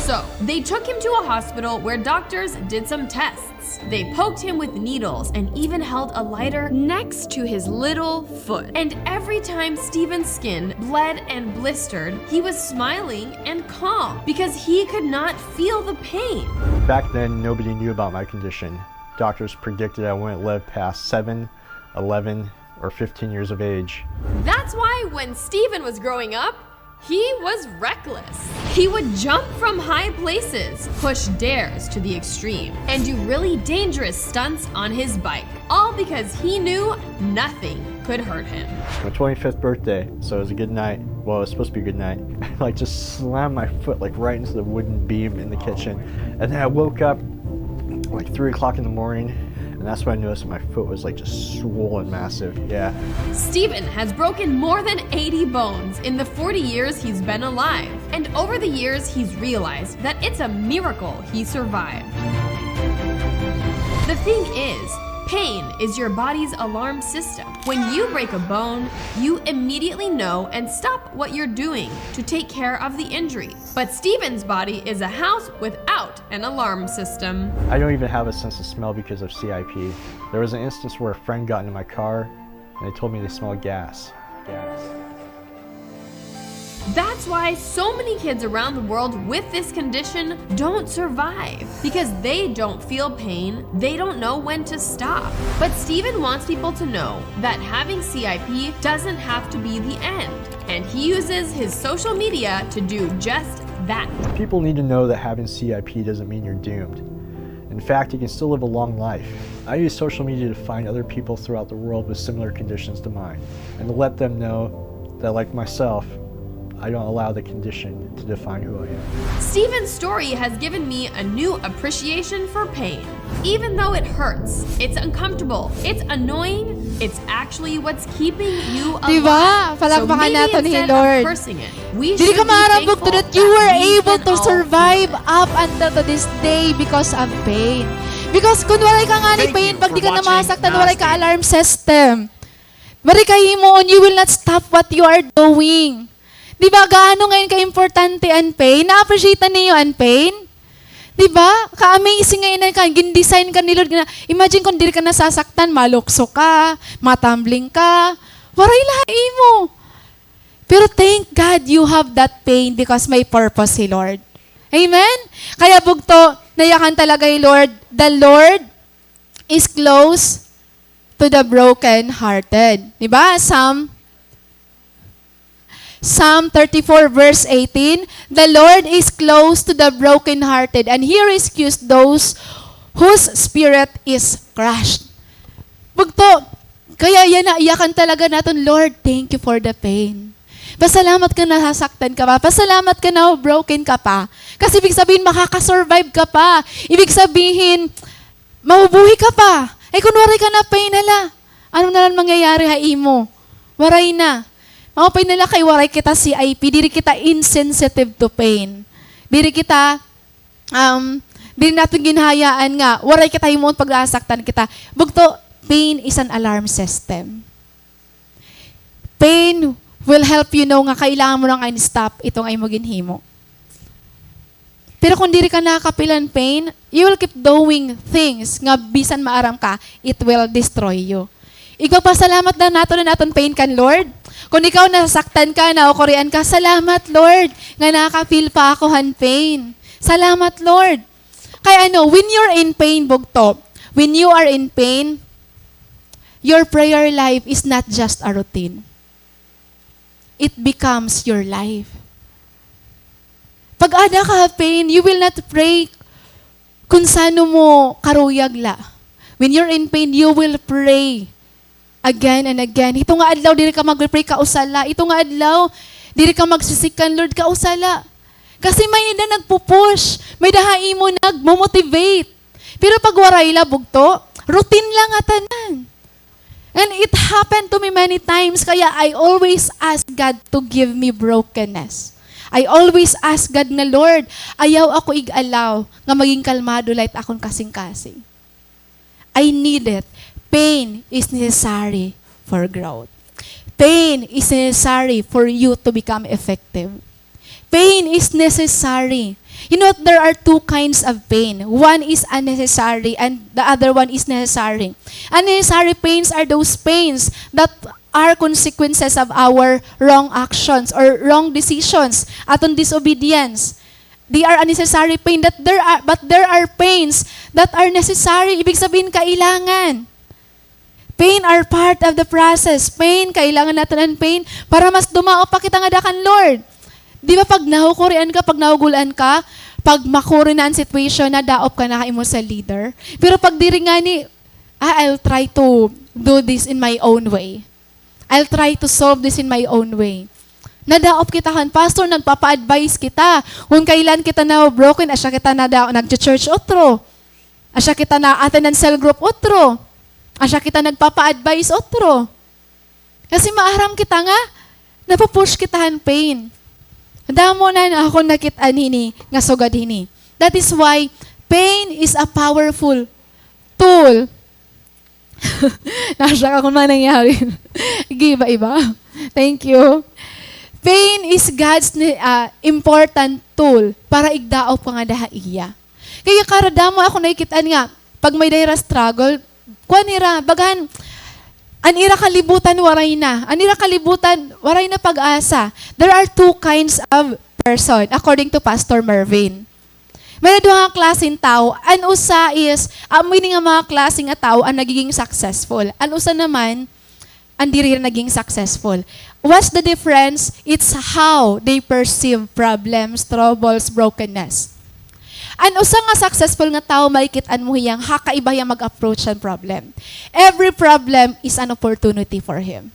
So, they took him to a hospital where doctors did some tests. They poked him with needles and even held a lighter next to his little foot. And every time Stephen's skin bled and blistered, he was smiling and calm because he could not feel the pain. Back then, nobody knew about my condition. Doctors predicted I wouldn't live past seven, eleven, or fifteen years of age. That's why when Stephen was growing up, he was reckless. He would jump from high places, push dares to the extreme, and do really dangerous stunts on his bike, all because he knew nothing could hurt him. My twenty-fifth birthday, so it was a good night. Well, it was supposed to be a good night. I, like, just slammed my foot, like, right into the wooden beam in the kitchen. And then I woke up, like, three o'clock in the morning, and that's when I noticed my foot was, like, just swollen massive. Yeah. Stephen has broken more than eighty bones in the forty years he's been alive. And over the years, he's realized that it's a miracle he survived. The thing is, pain is your body's alarm system. When you break a bone, you immediately know and stop what you're doing to take care of the injury. But Stephen's body is a house without an alarm system. I don't even have a sense of smell because of C I P. There was an instance where a friend got into my car and they told me they smelled gas. Gas. That's why so many kids around the world with this condition don't survive, because they don't feel pain, they don't know when to stop. But Stephen wants people to know that having C I P doesn't have to be the end, and he uses his social media to do just that. People need to know that having C I P doesn't mean you're doomed. In fact, you can still live a long life. I use social media to find other people throughout the world with similar conditions to mine and to let them know that, like myself, I don't allow the condition to define who I am. Stephen's story has given me a new appreciation for pain. Even though it hurts, it's uncomfortable, it's annoying, It's actually what's keeping you alive. Di ba? Palakpakan naton hi Lord. Diri ka maaram, bugto, that you were able to survive up until to this day because of pain. Because kun waray ka ngani pain, pag di ka na masaktan, waray ka alarm system. Waray ka himuon, you will not stop what you are doing. Di ba, gaano ngayon ka-importante an pain? Na-appreciate na niyo an pain? Di ba? Ka-amazing ngayon an kan, gin-design ka ni Lord. Gina-, imagine kung diri ka nasasaktan, malukso ka, matumbling ka. Waray la ha imo. Pero thank God you have that pain because may purpose si Lord. Amen? Kaya bugto, nayakan talaga hi Lord, the Lord is close to the broken-hearted. Di ba? Psalm, Psalm thirty-four verse eighteen, "The Lord is close to the broken-hearted, and He rescues those whose spirit is crushed." Bugto, kaya yana, iyakan talaga naton, "Lord, thank you for the pain." Pasalamat ka nasasaktan ka pa. Pasalamat ka na broken ka pa. Kasi ibig sabihin, makaka-survive ka pa. Ibig sabihin, mabubuhi ka pa. Ay, kun waray ka na pain, hala, ano na lang mangyayari ha imo? Waray na. Maupay na la kay waray kita C I P, diri kita insensitive to pain. Diri kita, um, diri naton ginhayaan nga waray kita himuon pag nasaktan kita. Bugto, pain is an alarm system. Pain will help you know nga kailangan mo na nga i-stop iton imo ginhimo. Pero kung diri ka nakaka-feel han pain, you will keep doing things nga bisan maaram ka, it will destroy you. Igpapasalamat na naton an aton pain kan Lord. Kung ikaw nasasaktan ka, naukurian ka, "Salamat, Lord, nga nakaka-feel pa ako han pain. Salamat, Lord." Kay ano, when you're in pain, bugto, when you are in pain, your prayer life is not just a routine. It becomes your life. Pag ada ka ha pain, you will not pray kun san-o mo karuyag la. When you're in pain, you will pray again and again. Hito nga adlaw, diri ka magpe-pray, kausa la. Hito nga adlaw, diri ka magsisik kan Lord, kausa la. Kasi may-ada nagpu-push, may-ada ha imo nagmo-motivate. Pero pag waray la, bugto, routine la nga tanan. And it happened to me many times, kaya I always ask God to give me brokenness. I always ask God nga, "Lord, ayaw ako ig-allow nga maging kalmado la it akon kasingkasing." I need it. Pain is necessary for growth. Pain is necessary for you to become effective. Pain is necessary. You know, there are two kinds of pain. One is unnecessary and the other one is necessary. Unnecessary pains are those pains that are consequences of our wrong actions or wrong decisions, aton disobedience. They are unnecessary pain that there are, but there are pains that are necessary. Ibig sabihin, kailangan. Pain are part of the process. Pain, kailangan naton an pain para mas dumaop pa kita ngada kan Lord. Di ba pag nahukurian ka, pag nahugul-an ka, pag makuri na an situation, nadaop ka na ha imo sa leader. Pero pag diri ngani, "Ah, I'll try to do this in my own way. I'll try to solve this in my own way." Nadaop kita kan pastor, nagpapa-advise kita. Kun kailan kita na-broken, asya kita nada-, nagche-church utro. Asya kita na-attend an cell group utro. Asya kita nagpapa-advise utro. Kasi maaram kita nga napu-push kita han pain. Damo na nga akon nakit-an hini nga sugad hini. That is why pain is a powerful tool. Nasyak ako man nangyari. Iba-iba. Thank you. Pain is God's ni-, ah, important tool para igdaop ka ngada ha iya. Kaya karadamo ako nakikit-an nga, pag may-ada hira struggle, kuan hira, bagan, an ira kalibutan waray na. An ira kalibutan, waray na pag-asa. There are two kinds of person, according to Pastor Mervin. May-ada duha nga klase hin tawo. An usa is, amo ini nga mga klase nga tawo an nagiging successful. An usa naman, an diri naging successful. What's the difference? It's how they perceive problems, troubles, brokenness. An usa nga successful nga tawo, makikit-an mo hiya nga kaiba hiya mag-approach han problem. Every problem is an opportunity for him.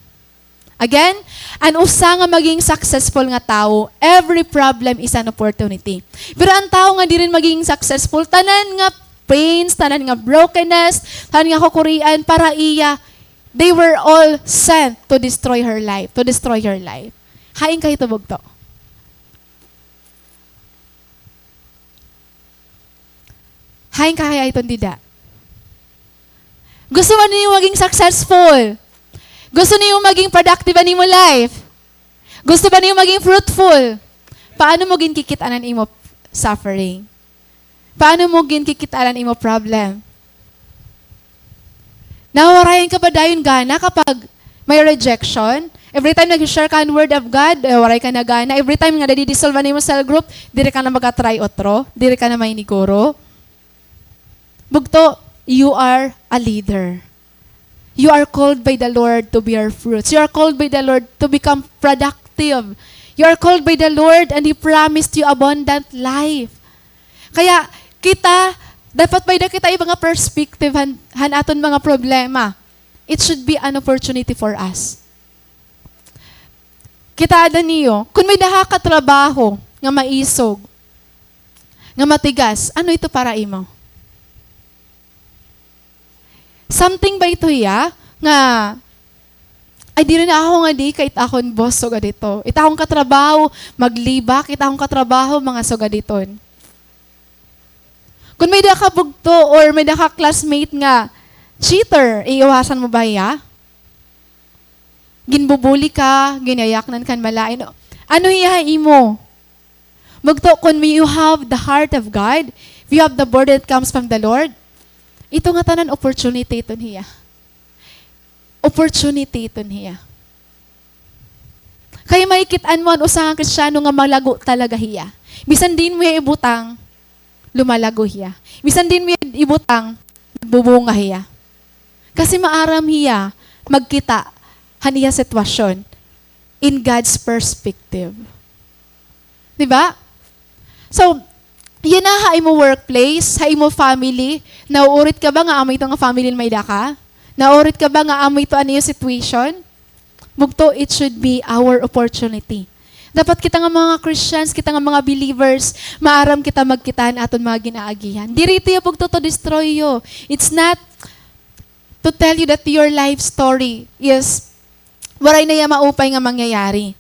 Again, an usa nga maging successful nga tawo, every problem is an opportunity. Pero an tawo nga diri maging successful, tanan nga pains, tanan nga brokenness, tanan nga kukurian, para iya, They were all sent to destroy her life, to destroy your life. Hain kahi ito bugto? Hain kahi iton dida? Gusto ba niyo maging successful? Gusto niyo maging productive an imo life? Gusto ba niyo maging fruitful? Paano mo ginkikit-an an imo suffering? Paano mo ginkikit-an an imo problem? Nawawarayan ka ba dayon gana kapag may rejection? Every time nag-share ka an word of God, eh, waray ka na gana. Every time nga nadi-dissolve an imo cell group, diri ka na magka-try utro, diri ka na mainiguro. Bugto, you are a leader. You are called by the Lord to bear fruits. You are called by the Lord to become productive. You are called by the Lord and He promised you abundant life. Kaya kita, dapat may-ada kita iba nga perspective han, han aton mga problema. It should be an opportunity for us. Kitaa niyo, kon may-ada ka trabaho nga maisog, nga matigas, ano ito para imo? Something ba ito hiya nga, "Ay, diri na ako ngadi kay it akon boss sugad ito. It akon katrabaho maglibak, it akon katrabaho mga sugad iton." Kon may-ada ka bugto or may-ada ka classmate nga cheater, iiwasan mo ba hiya? Ginbubuli ka, ginyayaknan ka han malain. Ano hiya ha imo? Bugto, kon you have the heart of God, if you have the burden that comes from the Lord, ito ngatanan opportunity iton hiya. Opportunity iton hiya. Kay makikit-an mo an usa nga Kristiyano nga malago talaga hiya. Bisan diin mo hiya ibutang, lumalago hiya. Bisan diin mo hiya ibutang, nagbubunga hiya. Kasi maaram hiya magkita han iya sitwasyon in God's perspective. Di ba? So, yana ha imo workplace, ha imo family, nauurit ka ba nga amo ito nga family may-ada ka? Nauurit ka ba nga amo ito an iyo situation? Bugto, it should be our opportunity. Dapat kita nga mga Christians, kita nga mga believers, maaram kita magkita han aton mga ginaagihan. Diri ito hiya bugto to destroy you. It's not to tell you that your life story is waray na hiya maupay nga mangyayari.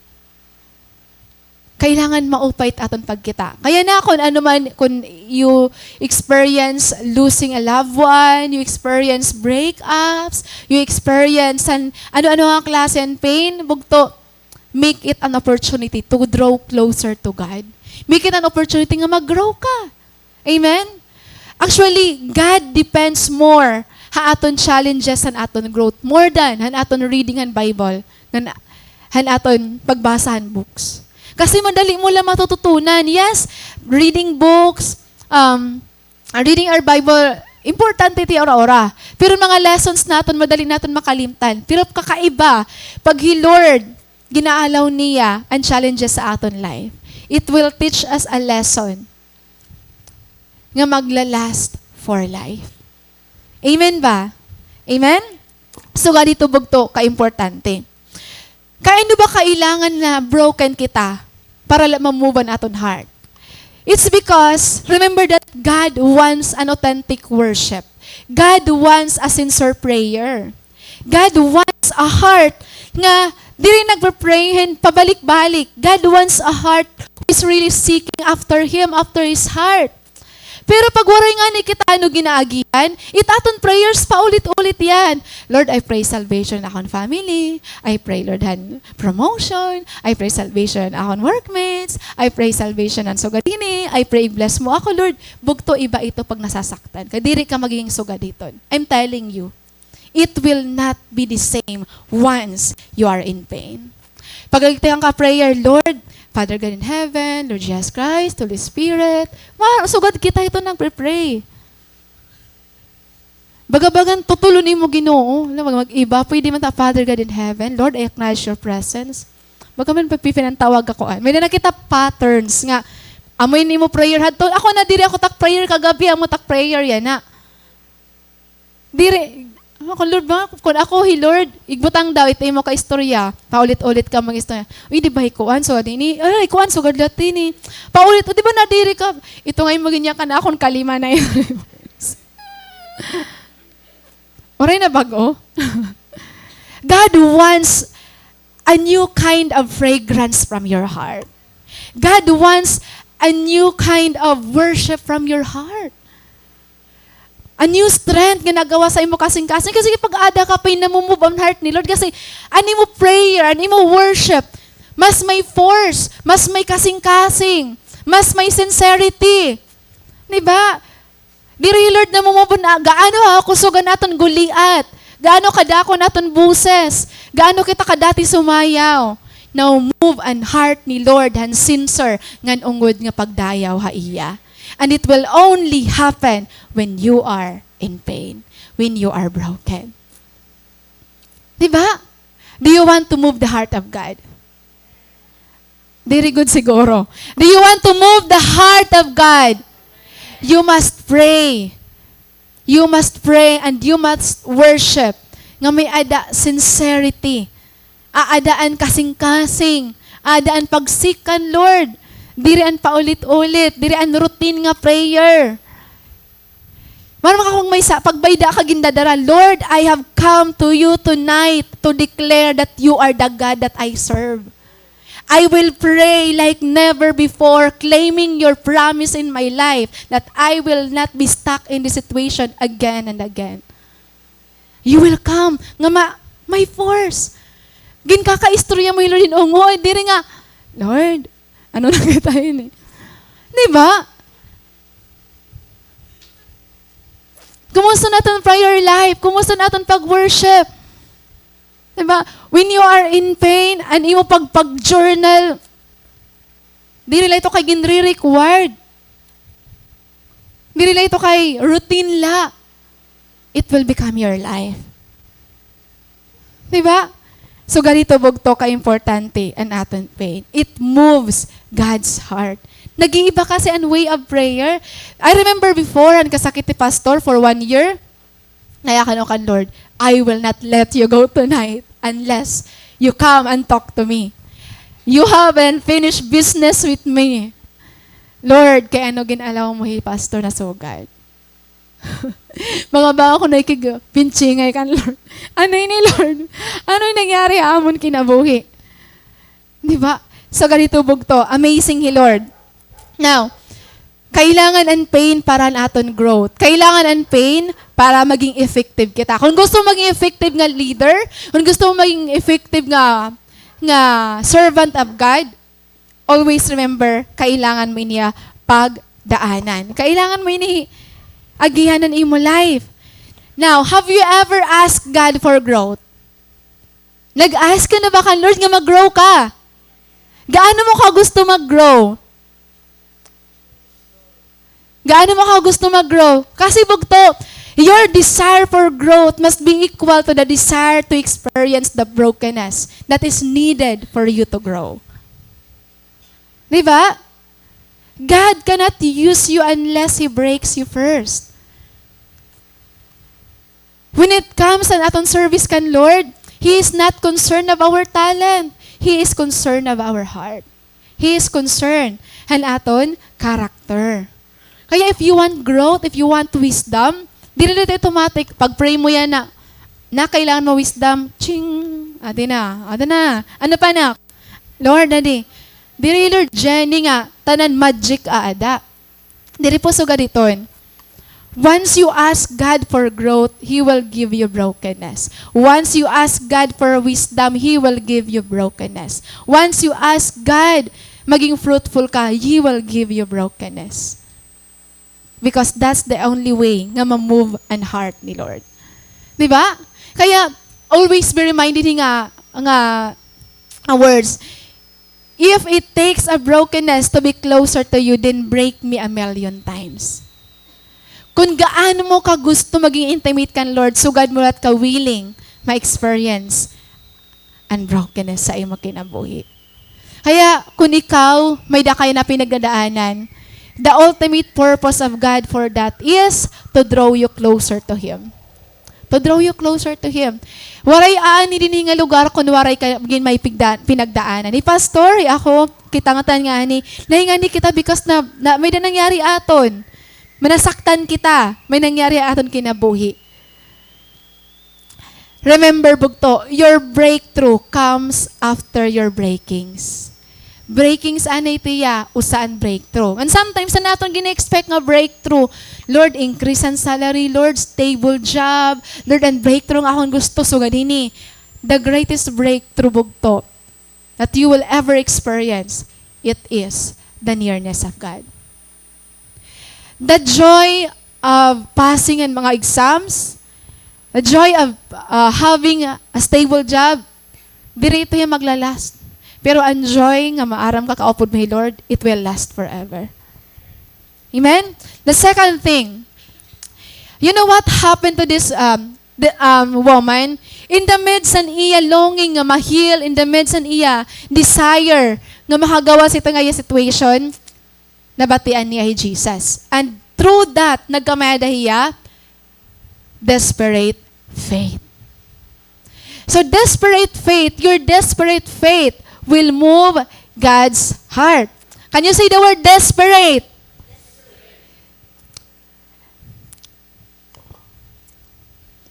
Kailangan maupay it aton pagkita. Kaya na kon ano man, kon you experience losing a loved one, you experience breakups, you experience an ano-ano nga klase an pain, bugto, make it an opportunity to draw closer to God. Make it an opportunity nga mag-grow ka. Amen? Actually, God depends more ha aton challenges han aton growth, more than han aton reading han Bible, ngan han aton pagbasa han books. Kasi madali mo la matututunan. Yes, reading books, um, reading our Bible, importante it ura-ura. Pero mga lessons naton, madali naton makalimtan. Pero kakaiba, pag hi Lord, gina-allow niya an challenges sa aton life. It will teach us a lesson nga magla-last for life. Amen ba? Amen? Sugad hito bugto ka importante. Kay ano ba kailangan nga broken kita para la ma-move an aton heart? It's because, remember that God wants an authentic worship. God wants a sincere prayer. God wants a heart nga diri nagpe-pray hin pabalik-balik. God wants a heart who is really seeking after Him, after His heart. Pero pag waray ngani kita ano ginaagihan, it aton prayers paulit-ulit yan. Lord, I pray salvation akon family. I pray, Lord, han promotion. I pray salvation akon workmates. I pray salvation han sugad ini. I pray, bless mo ako, Lord. Bugto, iba ito pag nasasaktan ka. Diri ka magiging sugad hiton. I'm telling you. It will not be the same once you are in pain. Pag nagtikan ka prayer, Lord, Father God in Heaven, Lord Jesus Christ, Holy Spirit, ma-, sugad kita ito nagpe-pray. Baga-bagan, tutulon imo Ginoo. Alam mo, mag-iba, pwede man ta, Father God in Heaven, Lord, I acknowledge your presence. Baga man, pagpipinantawag ako, ah. May na nakita patterns nga, amo ini imo prayer hadto. Ako na diri ako tak prayer kagabi, amo tak prayer yana. Diri, ako, Lord ba, kun ako hi Lord, igbutang daw it imo ka istorya, paulit-ulit ka mag-istorya. Uy, di ba hi kuan, so, dini, ay, kuan, so, gadlat dini. Paulit, di ba nadiri ka? Ito nga yung maging niya ka na akong kalima na yun. Oray na bag-o. God wants a new kind of fragrance from your heart. God wants a new kind of worship from your heart. A new strength nga nagawa sa imo kasingkasing. Kasi pag-ada ka pa, namumove an heart ni Lord. Kasi an imo prayer, an imo worship, mas may force, mas may kasingkasing, mas may sincerity. Di ba? Diri, Lord, namumove an, gaano ha kusog an aton Goliath, gaano kadako an aton boses, gaano kita kadati sumayaw. Now, move an heart ni Lord han sincere ngan ungod nga pagdayaw ha iya. And it will only happen when you are in pain, when you are broken. Di ba? Do you want to move the heart of God? Diri gud siguro. Do you want to move the heart of God? You must pray. You must pray and you must worship nga may-ada sincerity. Aada an kasingkasing. Aada an pag-seek kan Lord. Diri an paulit-ulit. Diri an routine nga prayer. Mara makakung may sa, pagbayda ka gindadara, "Lord, I have come to you tonight to declare that you are the God that I serve. I will pray like never before, claiming your promise in my life that I will not be stuck in this situation again and again." You will come. Nga ma-, may force. Ginkakaistorya mo hi Lord hin ungod. Diri nga, "Lord, ano na kita ini?" Di ba? Kumusta na aton prayer life? Kumusta na aton pag-worship? Di ba? When you are in pain, an imo pag-, pag-journal, diri la ito kay ginre-required. Diri la ito kay routine la. It will become your life. Di ba? So, ganito bugto ka importante an aton pain. It moves God's heart. Nag-iiba kasi an way of prayer. I remember before, an kasakit ni Pastor for one year, nayakan ako kan Lord, "I will not let you go tonight unless you come and talk to me. You have unfinished business with me." Lord, kay ano gin-allow mo hi Pastor na sugad? Mga ba ako nakikig-, pinchingay kan Lord. Ano ini, Lord? Ano ini nangyari ha amon kinabuhi? Di ba? So, ganito bugto. Amazing hi Lord. Now, kailangan an pain para an aton growth. Kailangan an pain para maging effective kita. Kung gusto mo maging effective nga leader, kung gusto mo maging effective nga, nga servant of God, always remember, kailangan mo ini pagdaanan. Kailangan mo ini agihan an imo life. Now, have you ever asked God for growth? Nag-ask ka na ba kan Lord nga mag-grow ka? Gaano mo ka gusto mag-grow? Gaano mo ka gusto mag-grow? Kasi bugto, your desire for growth must be equal to the desire to experience the brokenness that is needed for you to grow. Di ba? God cannot use you unless He breaks you first. When it comes an aton service kan Lord, He is not concerned of our talent. He is concerned of our heart. He is concerned han aton character. Kaya if you want growth, if you want wisdom, diri la automatic, pag-pray mo yana, na kailangan mo wisdom, ching, adi na, adi na. Ano pa na? Lord, adi. Diri, Lord, Jenny nga, tanan magic aada. Diri po sugad iton. Once you ask God for growth, He will give you brokenness. Once you ask God for wisdom, He will give you brokenness. Once you ask God, maging fruitful ka, He will give you brokenness. Because that's the only way nga ma-move an heart ni Lord. Di ba? Kaya, always be reminded nga, nga, nga words. If it takes a brokenness to be closer to you, then break me a million times. Kun gaano mo ka gusto maging intimate kan Lord, sugad mo la it ka willing ma-experience an brokenness sa imo kinabuhi. Kaya, kun ikaw, may-ada ka yana pinagdadaanan, the ultimate purpose of God for that is to draw you closer to Him. To draw you closer to Him. Waray aani dinhi nga lugar kun waray ka gin may pigda-, pinagdaanan. Ni Pastor, hi ako, kita ngatanan ngani, nahingani kita because na, na, may-ada nangyari aton. Manasaktan kita, may nangyari ha aton kinabuhi. Remember, bugto, your breakthrough comes after your breakings. Breakings anay tiya, usa an breakthrough. And sometimes, an aton gina-expect nga breakthrough, Lord, increase an salary, Lord, stable job, Lord, an breakthrough nga akon gusto, sugad hini. The greatest breakthrough, bugto, that you will ever experience, it is the nearness of God. The joy of passing an mga exams, the joy of, uh, having a stable job, diri ito hiya magla-last. Pero an joy nga maaram ka kaupod mo hi Lord, it will last forever. Amen? The second thing, you know what happened to this, um, the, um, woman? In the midst an iya longing nga ma-heal, in the midst an iya desire nga makagawas hito nga iya situation, nabatian niya hi Jesus. And through that, nagkamay-ada hiya desperate faith. So desperate faith, your desperate faith will move God's heart. Can you say the word desperate?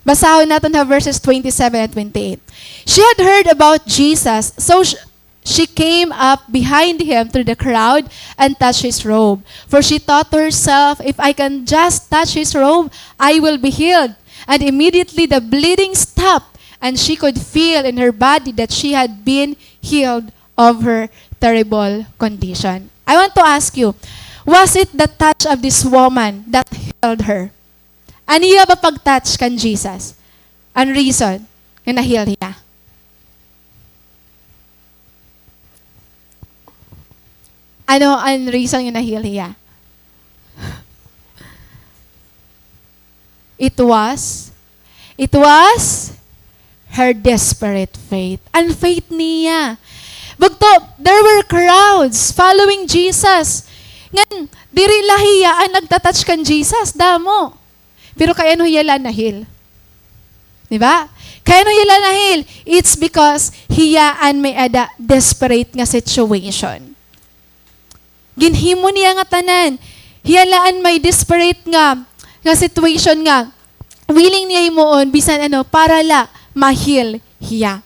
Basahon naton ha verses twenty-seven and twenty-eight. She had heard about Jesus, so sh-, she came up behind him through the crowd and touched his robe. For she thought to herself, "If I can just touch his robe, I will be healed." And immediately the bleeding stopped, and she could feel in her body that she had been healed of her terrible condition. I want to ask you, was it the touch of this woman that healed her? An iya ba pag-touch kan Jesus an reason nga na-heal hiya? Ano an reason nga na-heal hiya? It was, it was her desperate faith. An faith niya. Bugto, there were crowds following Jesus. Ngan, diri la hiya an nagta-touch kan Jesus, damo. Pero kay ano hiya la na-heal? Di ba? Kay ano hiya la na-heal? It's because hiya an may-ada desperate nga situation. Ginhimo niya nga tanan. Hiya la an may desperate nga, nga situation nga willing niya himuon bisan ano para la ma-heal hiya.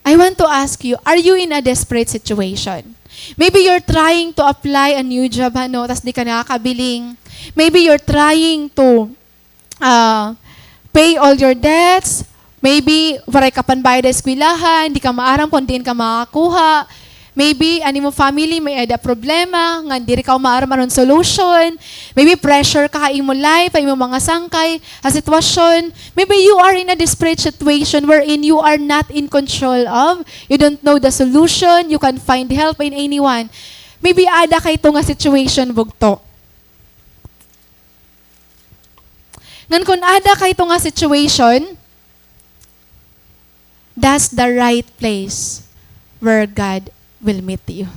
I want to ask you, are you in a desperate situation? Maybe you're trying to apply a new job, ano, tas di ka nakakabiling. Maybe you're trying to, ah, pay all your debts. Maybe waray ka panbayad ha eskwelahan, di ka maaram kon diin ka makakuha. Maybe an imo family may-ada problema, ngan diri ka maaram aron solution. Maybe pressure ka ha imo life, ha imo mga sangkay, ha sitwasyon. Maybe you are in a desperate situation wherein you are not in control of. You don't know the solution, you can't find help in anyone. Maybe ada ka hito nga situation, bugto. Ngan kon ada ka hito nga situation, that's the right place where God will meet you.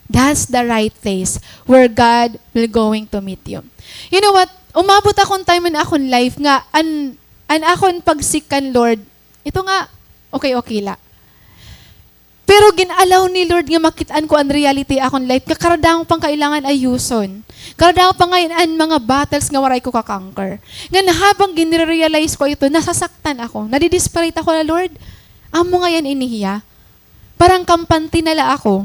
That's the right place where God will going to meet you. You know what? Umabot akon time in akon life nga an, an akon pag-seek kan Lord, ito nga, okay, okay la. Pero gin-allow ni Lord nga makit-an ko an reality akon life nga karadamo pang kailangan ayuson. Karadamo pa ngay-an an mga battles nga waray ko ka-conquer. Ngan habang ginre-realize ko ito, nasasaktan ako, nadi-desperate ako na, "Lord, amo ngay-an ini hiya? Parang kampante na la ako."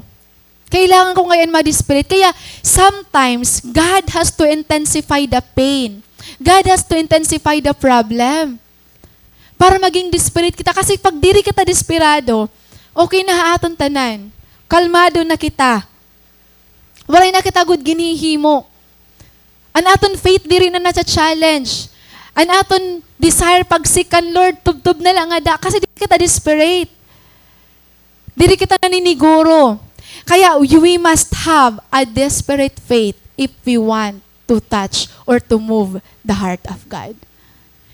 Kailangan ko ngay-an ma-desperate. Kaya sometimes, God has to intensify the pain. God has to intensify the problem. Para maging desperate kita. Kasi pag diri kita desperado, okay na ha aton tanan. Kalmado na kita. Waray na kita gud ginhihimo. An aton faith diri na nacha-challenge. An aton desire pag-seek kan Lord, tubtob na la ngada. Kasi diri kita desperate. Diri kita naniniguro. Kaya we must have a desperate faith if we want to touch or to move the heart of God.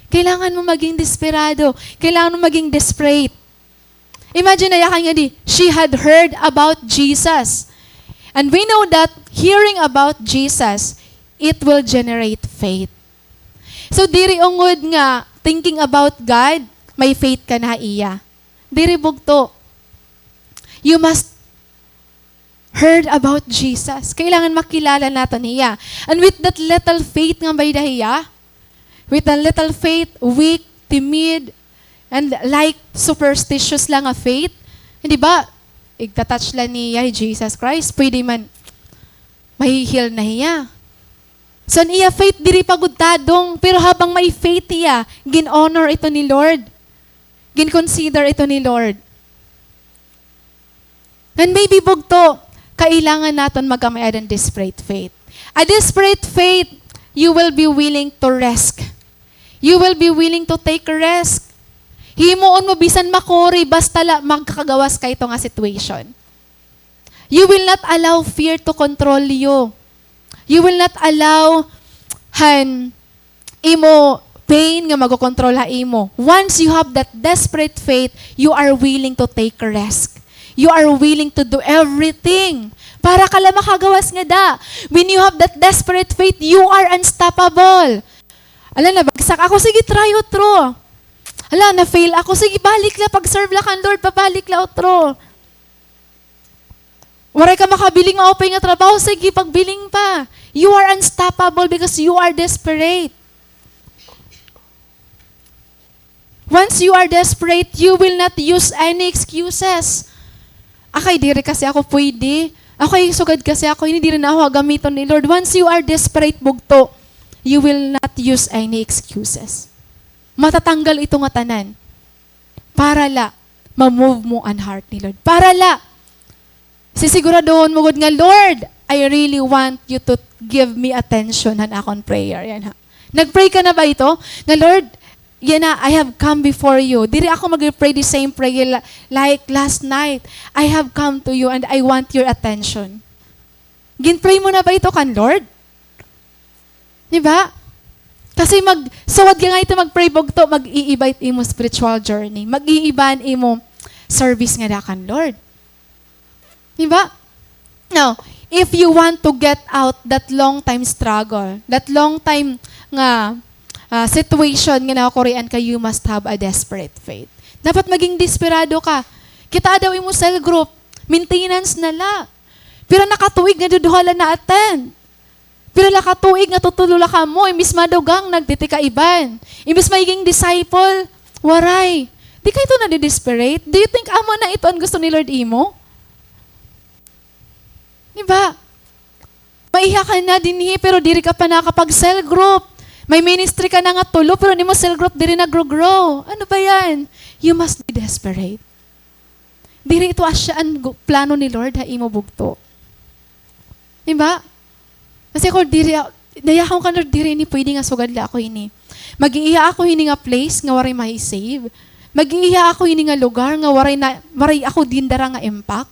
Kailangan mo maging desperado. Kailangan mo maging desperate. Imagine na yakan nga di, she had heard about Jesus. And we know that hearing about Jesus, it will generate faith. So, diri ungod nga thinking about God, may faith ka na ha iya. Diri, bugto. You must heard about Jesus. Kailangan makilala naton hiya. And with that little faith nga may-ada hiya, with a little faith, weak, timid, and like superstitious la nga faith. Di ba? Igta-touch la niya hi Jesus Christ, pwede man mahi-heal na hiya. So, an iya faith diri pa gud tadong, pero habang may faith hiya, gin-honor ito ni Lord. Gin-consider ito ni Lord. And maybe, bugto, kailangan naton magkamay-ada hin desperate faith. A desperate faith, you will be willing to risk. You will be willing to take a risk. Himuon mo bisan makuri, basta la makakagawas ka hito nga situation. You will not allow fear to control you. You will not allow han imo pain nga magokontrol ha imo. Once you have that desperate faith, you are willing to take a risk. You are willing to do everything para ka la makagawas ngada. When you have that desperate faith, you are unstoppable. Hala, nabagsak ako, sige, try utro. Hala, na-fail ako, sige, balik la, pag-serve la kan Lord, pabalik la utro. Waray ka makabiling maupay nga trabaho, sige, pagbiling pa. You are unstoppable because you are desperate. Once you are desperate, you will not use any excuses. Akay, diri kasi ako pwede. Akay, sugad kasi ako ini, diri na ako gamiton ni Lord. Once you are desperate, bugto, you will not use any excuses. Matatanggal ito nga tanan. Para la, ma-move mo an heart ni Lord. Para la, sisiguraduhon mo gud nga, "Lord, I really want you to give me attention han akon prayer." Yana ha. Nag-pray ka na ba ito? Nga, "Lord, yana, I have come before you. Diri ako mag-pray the same prayer la-, like last night. I have come to you and I want your attention." Gin-pray mo na ba ito kan Lord? Di ba? Kasi mag-, suwad ka nga ito mag-pray, bugto, mag-iiba it imo spiritual journey. Mag-iiba an imo service ngada kan Lord. Di ba? Now, if you want to get out that long time struggle, that long time nga, ah, situation nga nakakurian ka, you must have a desperate faith. Dapat maging desperado ka. Kitaa daw imo cell group, maintenance na la. Pira na ka tuig nga duduha la na-attend. Pira la ka tuig nga tutulo la kamo, imbis madugang, nagtitikaiban. Imbis magiging disciple, waray. Di kay ito nadi-desperate? Do you think amo na ito an gusto ni Lord imo? Di ba? Maiha ka na dinhi, pero diri ka pa nakapag-cell group. May ministry ka na nga tulo, pero an imo cell group diri nagro-grow. Ano ba yan? You must be desperate. Diri ito asya an gu-, plano ni Lord ha imo, bugto. Di ba? Kasi ako, diri a-, nayakan ko, Lord, diri ini pwede nga sugad la ako ini. Mag-iiha ako hini nga place nga waray mahi-save. Mag-iiha ako hini nga lugar nga waray na, waray ako dindara nga impact.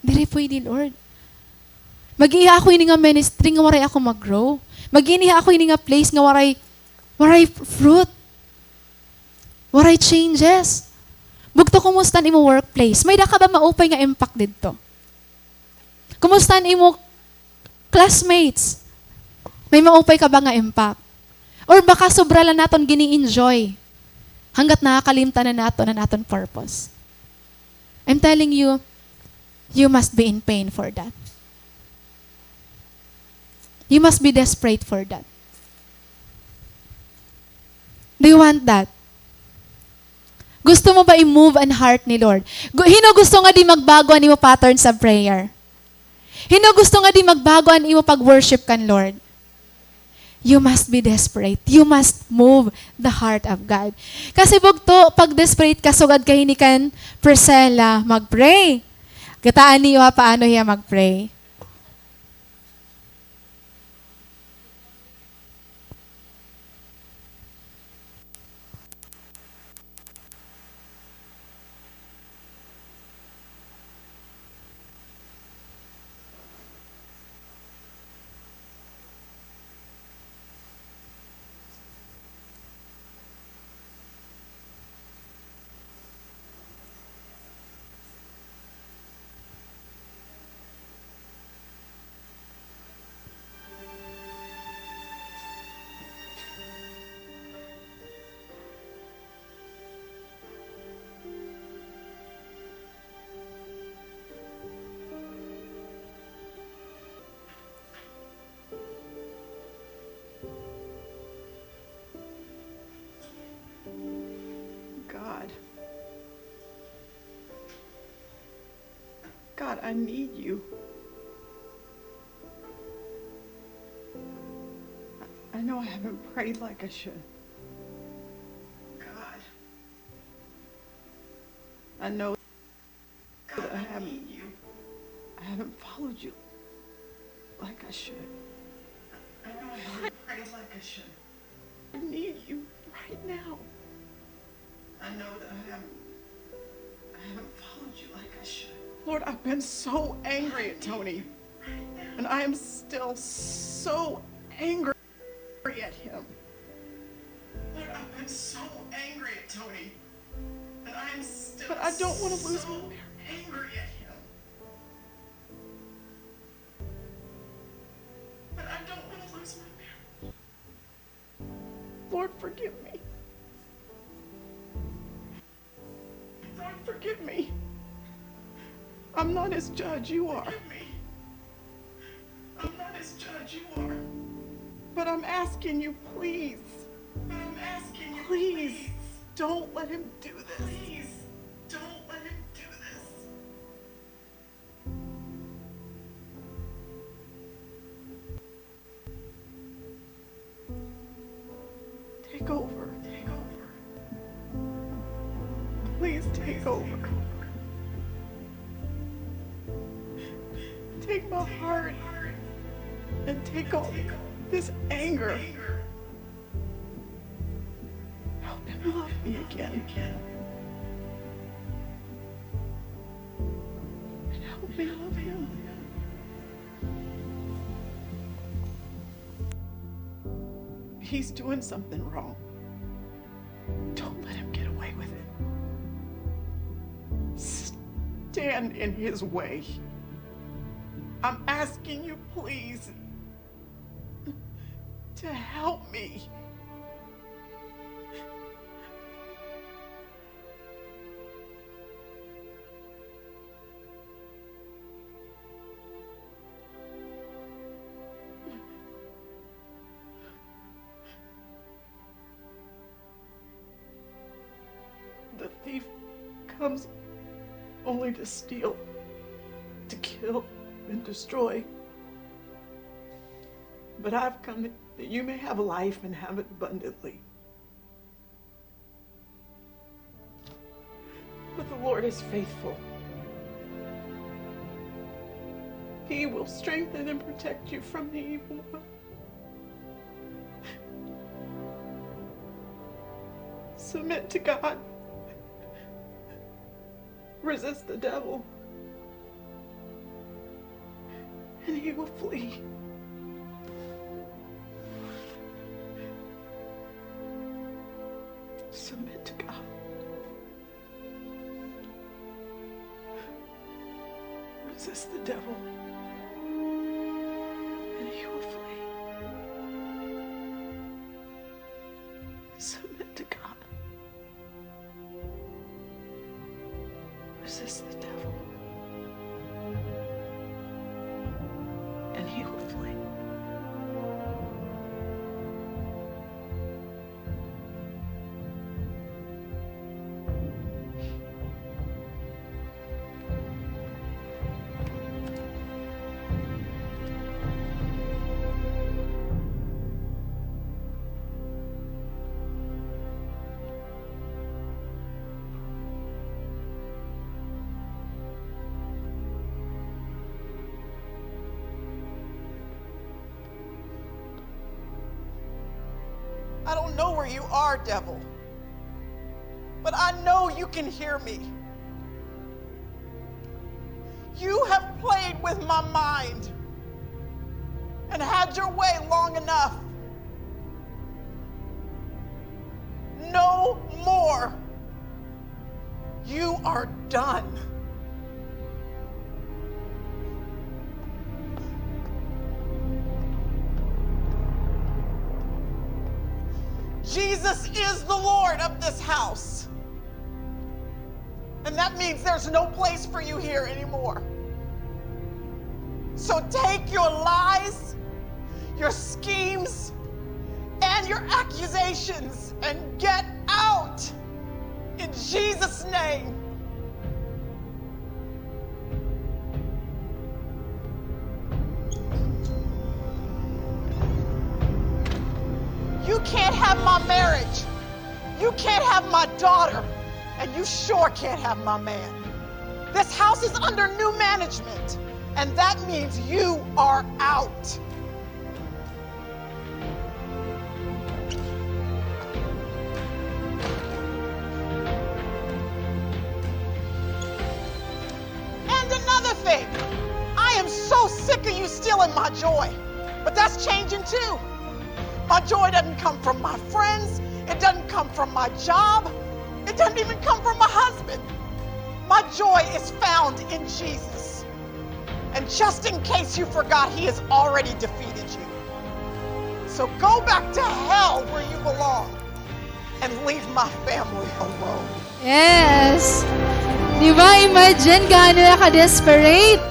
Diri pwede, Lord. Mag-iiha ako hini nga ministry nga waray ako mag-grow. Mag-iiha ako hini nga place nga waray, waray fruit. Waray changes. Bugto, kumusta an imo workplace? May-ada ka ba maupay nga impact didto? Kumusta an imo classmates? May maupay ka ba nga impact? Or baka sobra la naton gini-enjoy hanggat nakakalimtan na naton an aton purpose? I'm telling you, you must be in pain for that. You must be desperate for that. Do you want that? Gusto mo ba i-move an heart ni Lord? Gu-, hin-o gusto nga di magbago an imo pattern sa prayer? Hin-o gusto nga di magbago an imo pag-worship kan Lord? You must be desperate. You must move the heart of God. Kasi bugto, pag desperate ka, sugad ka hini kan Priscilla, mag-pray. Kitaa niyo ha, paano hiya mag-pray. I need you. I, I know I haven't prayed like I should. God. I know that I haven't, I haven't followed you like I should. I know I haven't prayed like I should. I need you right now. I know that I haven't, I haven't followed you like I should. Lord, I've been so angry at Tony. And I am still so angry at him. Lord, I've been so angry at Tony. And I am still, but I don't want to lose my marriage. Angry at him. But I don't want to lose my marriage. Lord, forgive me. Lord, forgive me. I'm not his judge, you are. Forgive me. I'm not his judge, you are. But I'm asking you, please. But I'm asking you, please, please, don't let him do this. Please, don't let him do this. Take over. Take over. Please take over. Take my heart and take all this anger. Help him love me again. And help me love him. He's doing something wrong. Don't let him get away with it. Stand in his way. I'm asking you, please, to help me. The thief comes only to steal, to kill, and destroy. But I've come that you may have life and have it abundantly. But the Lord is faithful. He will strengthen and protect you from the evil one. Submit to God. Resist the devil, and he will flee. Submit to God. Resist the devil, and he will flee. Submit to God. Resist the devil, and he will flee. I don't know where you are, devil, but I know you can hear me. You have played with my mind and had your way long enough. No more. You are done. Jesus is the Lord of this house. And that means there's no place for you here anymore. So take your lies, your schemes, and your accusations and get out in Jesus' name. Can't have my marriage. You can't have my daughter. And you sure can't have my man. This house is under new management. And that means you are out. And another thing, I am so sick of you stealing my joy. But that's changing too. My joy doesn't come from my friends. It doesn't come from my job. It doesn't even come from my husband. My joy is found in Jesus. And just in case you forgot, he has already defeated you. So go back to hell where you belong and leave my family alone. Yes. Di ba? Imagine gaano na ka-desperate.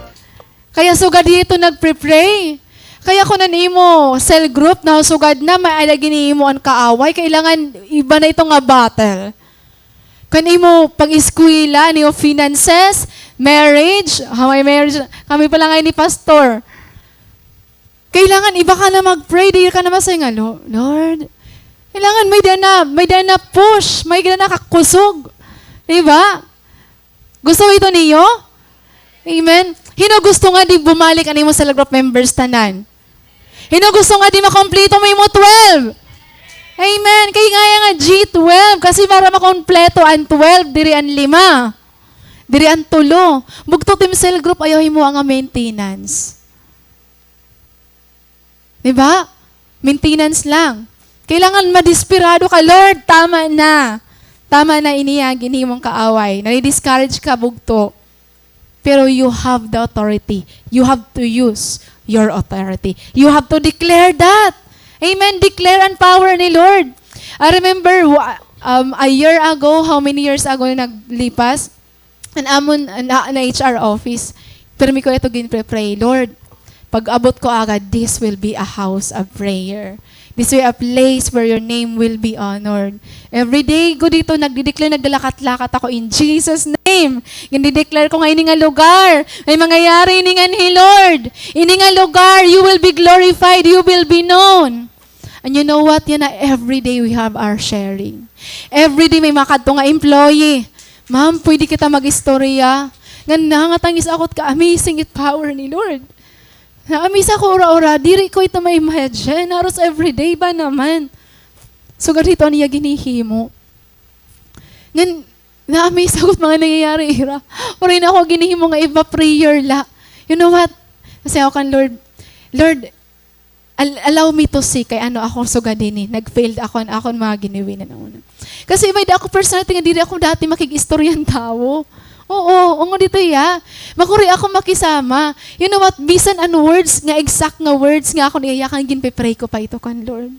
Kaya sugad hito nagpe-pray. Kaya kun an imo cell group nasugad na, may-ada ginhihimo an kaaway, kailangan iba na ito nga battle. Kun imo pag-eskwela, an imo finances, marriage, ha, may marriage, kami pa la ngay-an ni Pastor. Kailangan iba ka na mag-pray, diri ka na masay nga, "Lo-, Lord." Kailangan may-ada na, may-ada na push, may-ada na kakusog. Di ba? Gusto ito niyo? Amen. Hin-o gusto nga di bumalik an imo cell group members tanan? Hin-o gusto nga di makompleto mo imo twelve? Amen. Kay ngaya nga G twelve, kasi para makompleto an twelve, diri an lima. Diri an tulo. Bugto tim cell group, ayaw himoa nga maintenance. Di ba? Maintenance lang. Kailangan madesperado ka, "Lord, tama na. Tama na ini nga ginhimo nga kaaway." Nadi-discourage ka, bugto. Pero you have the authority. You have to use your authority. You have to declare that. Amen. Declare an power ni Lord. I remember, wa-, um, a year ago, how many years ago na naglipas? An amon, an, an H R office, pirmi ko ito ginpe-pray, "Lord, pag-abot ko agad, this will be a house of prayer. This will be a place where your name will be honored." Every day ko dito nagdi-declare, naglalakat-lakat ako, "In Jesus' name." Gindi-declare ko nga ini nga lugar, may mangyayari ini nganhi, Lord. Ini nga lugar, you will be glorified, you will be known. And you know what? Yana, every day we have our sharing. Every day may makadto nga employee. "Ma'am, pwede kita mag-istorya?" Ngan nangatangis ako ka-amazing it power ni Lord. Na-amaze ako ura-ura, diri ko ito ma-imagine. Haros every day ba naman? Sugad hito an iya ginhihimo. Ngan na-amaze ako it mga nangyayari ira. Waray na ako ginhihimo nga iba, prayer la. You know what? Kasi ako kan Lord, "Lord, al-, allow me to see kay ano ako sugad hini. Nag-failed ako an akon mga giniwi na nauna." Kasi may-ada ako personality nga diri ako dati makig-istorya han tawo. Oo, ungo dito iya. Makuri ako makisama. You know what? Bisan an words nga, exact nga words nga akon iyayakan, ginpe-pray ko pa ito kan Lord.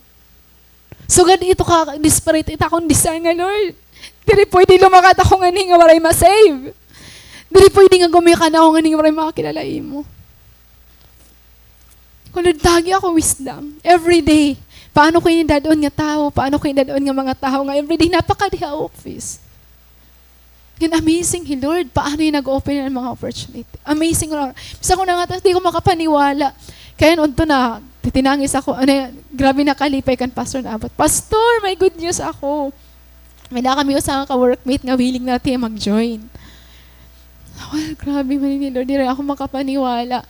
Sugad ito ka-desperate it akon desire nga, "Lord, diri pwede lumakat ako ngani nga waray ma-save. Diri pwede nga gumikan ako ngani nga waray makakilala imo." Kun Lord, tagi ako wisdom. Every day. Paano ko ini dad-on nga tawo? Paano ko ini dad-on nga mga tawo nga every day napakadi ha office? Ngan amazing hi Lord, paano hiya nag-open hin mga opportunity. Amazing, Lord. Bisan ako nangatangis, di ko makapaniwala. Kay an udto na, titinangis ako, ano, grabe nakalipay kan Pastor Nabot. "Pastor, may good news ako. May-ada kami usa nga ka-workmate nga willing na la hiya mag-join." Well, grabe man ini, Lord. Diri ako makapaniwala.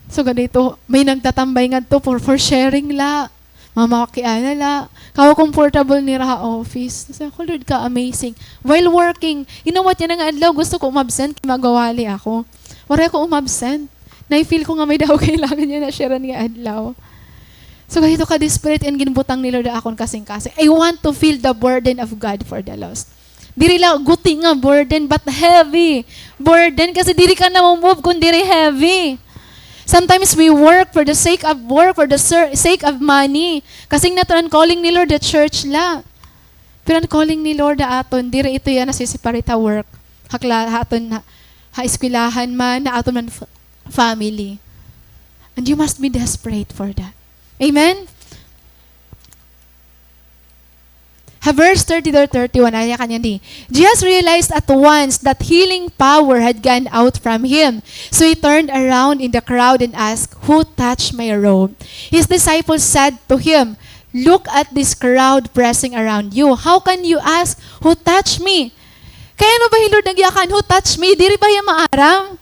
Sugad ito, may nagtatambay ngadto for, for sharing la. Mamakiana la. Ka-comfortable nira ha office. Nasiring ako, "Lord, ka-amazing." While working, you know what, yana nga adlaw, gusto ko umabsent, kay magwawali ako. Waray ako umabsent. Na-feel ko nga may-ada ako kailangan yana na-share-an nga adlaw. Sugad ito ka-desperate an ginbutang ni Lord ha akon kasingkasing. I want to feel the burden of God for the lost. Diri la guti nga burden, but heavy burden, kasi diri ka namo-move kon diri heavy. Sometimes we work for the sake of work, for the ser-, sake of money. Kasi nga ito an calling ni Lord, the church la. Pero an calling ni Lord ha aton, diri ito yana nasi-separate ha work. Ha kla-, ha aton, ha, ha eskwelahan man, ha aton man f-, family. And you must be desperate for that. Amen? Ha verse thirty to thirty-one, aya kanya di, Jesus realized at once that healing power had gone out from him. So he turned around in the crowd and asked, "Who touched my robe?" His disciples said to him, "Look at this crowd pressing around you. How can you ask, 'Who touched me?'" Kay ano ba hi Lord nagyakan, "Who touched me?" Diri ba hiya maaram?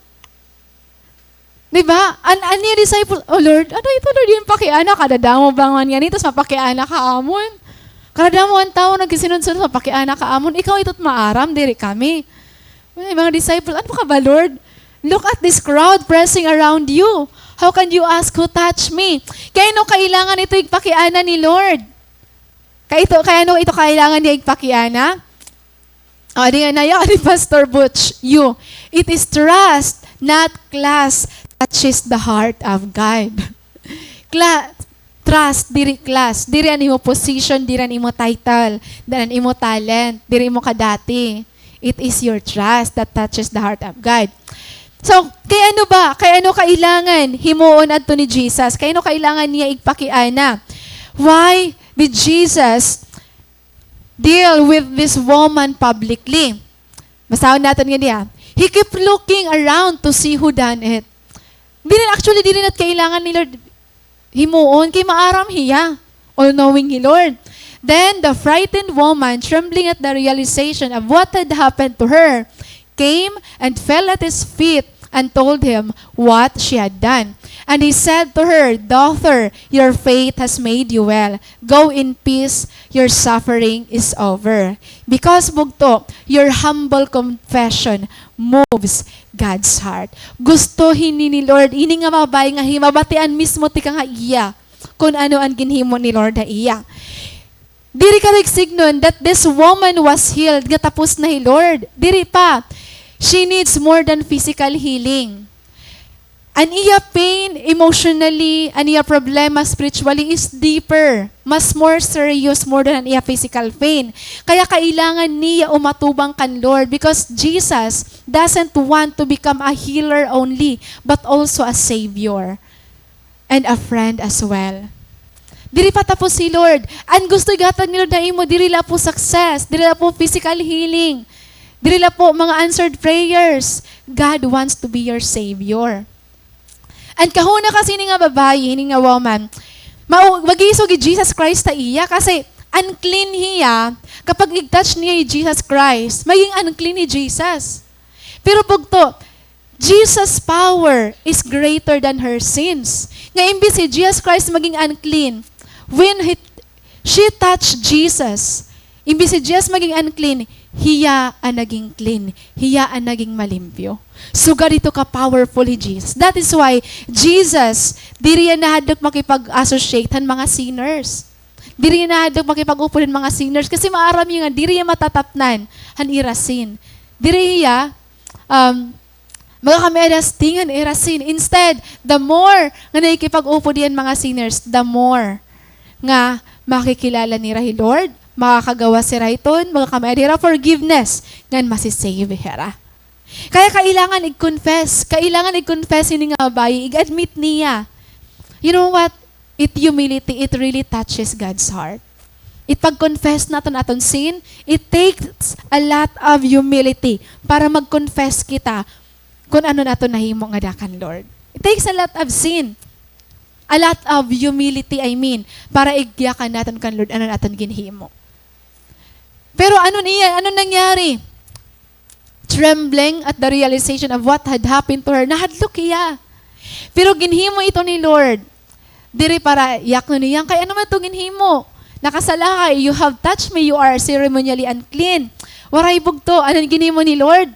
Di ba? An, an iya disciple, "Oh Lord, ano ito, Lord, yung pakiana? Kadadamo ba man ngani, tas mapakiana ka amon? Kadadamo an tawo nagsisunod-sunod, mapakiana ka amon. Ikaw ito't maaram, diri kami." Ay, mga disciple, "Ano ka ba, Lord? Look at this crowd pressing around you. How can you ask, 'Who touched me?'" Kay ano kailangan ito igpakiana ni Lord? Kay ito, kay ano ito kailangan niya igpakiana? O, di nga na, yakan ni Pastor Butch, you. It is trust, not class, touches the heart of God. Cla-, trust, diri class, diri an imo position, diri an imo title, diri an imo talent, diri imo kadati. It is your trust that touches the heart of God. So, kay ano ba? Kay ano kailangan himuon adto ni Jesus? Kay ano kailangan niya igpakiana? Why did Jesus deal with this woman publicly? Basahon naton ngani, ha. He kept looking around to see who done it. Diri, actually, diri na kailangan ni Lord himuon, kay maaram hiya. All-knowing hi Lord. Then the frightened woman, trembling at the realization of what had happened to her, came and fell at his feet and told him what she had done. And he said to her, "Daughter, your faith has made you well. Go in peace, your suffering is over." Because, bugto, your humble confession moves God's heart. Gusto hini ni Lord, ini nga babaye nga hi-, mabatian mismo tikang ha iya kon ano an ginhimo ni Lord ha iya. Diri karuyag sidngon that this woman was healed, nga tapos na hi Lord. Diri pa. She needs more than physical healing. An iya pain emotionally, an iya problema spiritually is deeper. Mas more serious more than an iya physical pain. Kaya kailangan niya umatubang kan Lord because Jesus doesn't want to become a healer only, but also a savior and a friend as well. Diri pa tapos hi Lord. An gusto ihatag ni Lord ha imo, diri la po success, diri la po physical healing, diri la po mga answered prayers. God wants to be your Savior. And kahuna kasi hini nga babaye, hini nga woman, mau-, mag-iisog hi Jesus Christ ha iya kasi unclean hiya. Kapag i-touch niya hi Jesus Christ, maging unclean hi Jesus. Pero bugto, Jesus' power is greater than her sins. Nga imbis hi Jesus Christ maging unclean, when he, she touched Jesus, imbis hi Jesus maging unclean, hiya an naging clean, hiya an naging malimpyo. Sugad hito ka-powerful hi Jesus. That is why Jesus, diri hiya nahadlok makipag-associate han mga sinners. Diri hiya nahadlok makipag-upod han mga sinners kasi maaram hiya nga diri hiya matatapnan han ira sin. Diri hiya, um, magkamay-ada sting han ira sin. Instead, the more nga nakikipag-upod hiya han mga sinners, the more nga makikilala nira hi Lord, makakagawas hira hiton, magkamay-ada hira forgiveness, ngan masi-save hira. Kaya kailangan ig-confess, kailangan ig-confess hini nga babaye, ig-admit niya. You know what? It humility, it really touches God's heart. It pag-confess naton aton sin, it takes a lot of humility para mag-confess kita kun ano an aton nahimo ngada kan Lord. It takes a lot of sin. A lot of humility, I mean, para igyakan naton kan Lord ano an aton ginhimo. Pero ano niya, ano nangyari? Trembling at the realization of what had happened to her. Nahadlok hiya. Pero ginhimo ito ni Lord. Diri para yaknon niya, kay ano man ito ginhimo? Nakasala ka, you have touched me, you are ceremonially unclean. Waray bugto, ano an ginhimo ni Lord?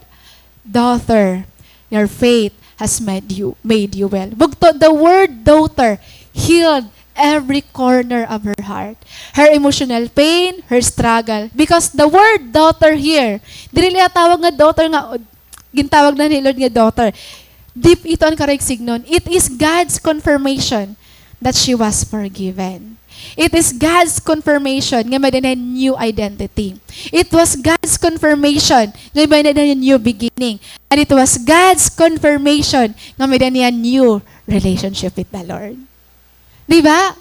Daughter, your faith has made you, made you well. Bugto, the word daughter healed every corner of her heart. Her emotional pain, her struggle. Because the word daughter here, diri la tawag nga daughter nga, gintawag na ni Lord nga daughter. Deep ito an karuyag sidngon. It is God's confirmation that she was forgiven. It is God's confirmation nga may-ada na new identity. It was God's confirmation nga may-ada na new beginning. And it was God's confirmation nga may-ada niya new relationship with the Lord. Di ba?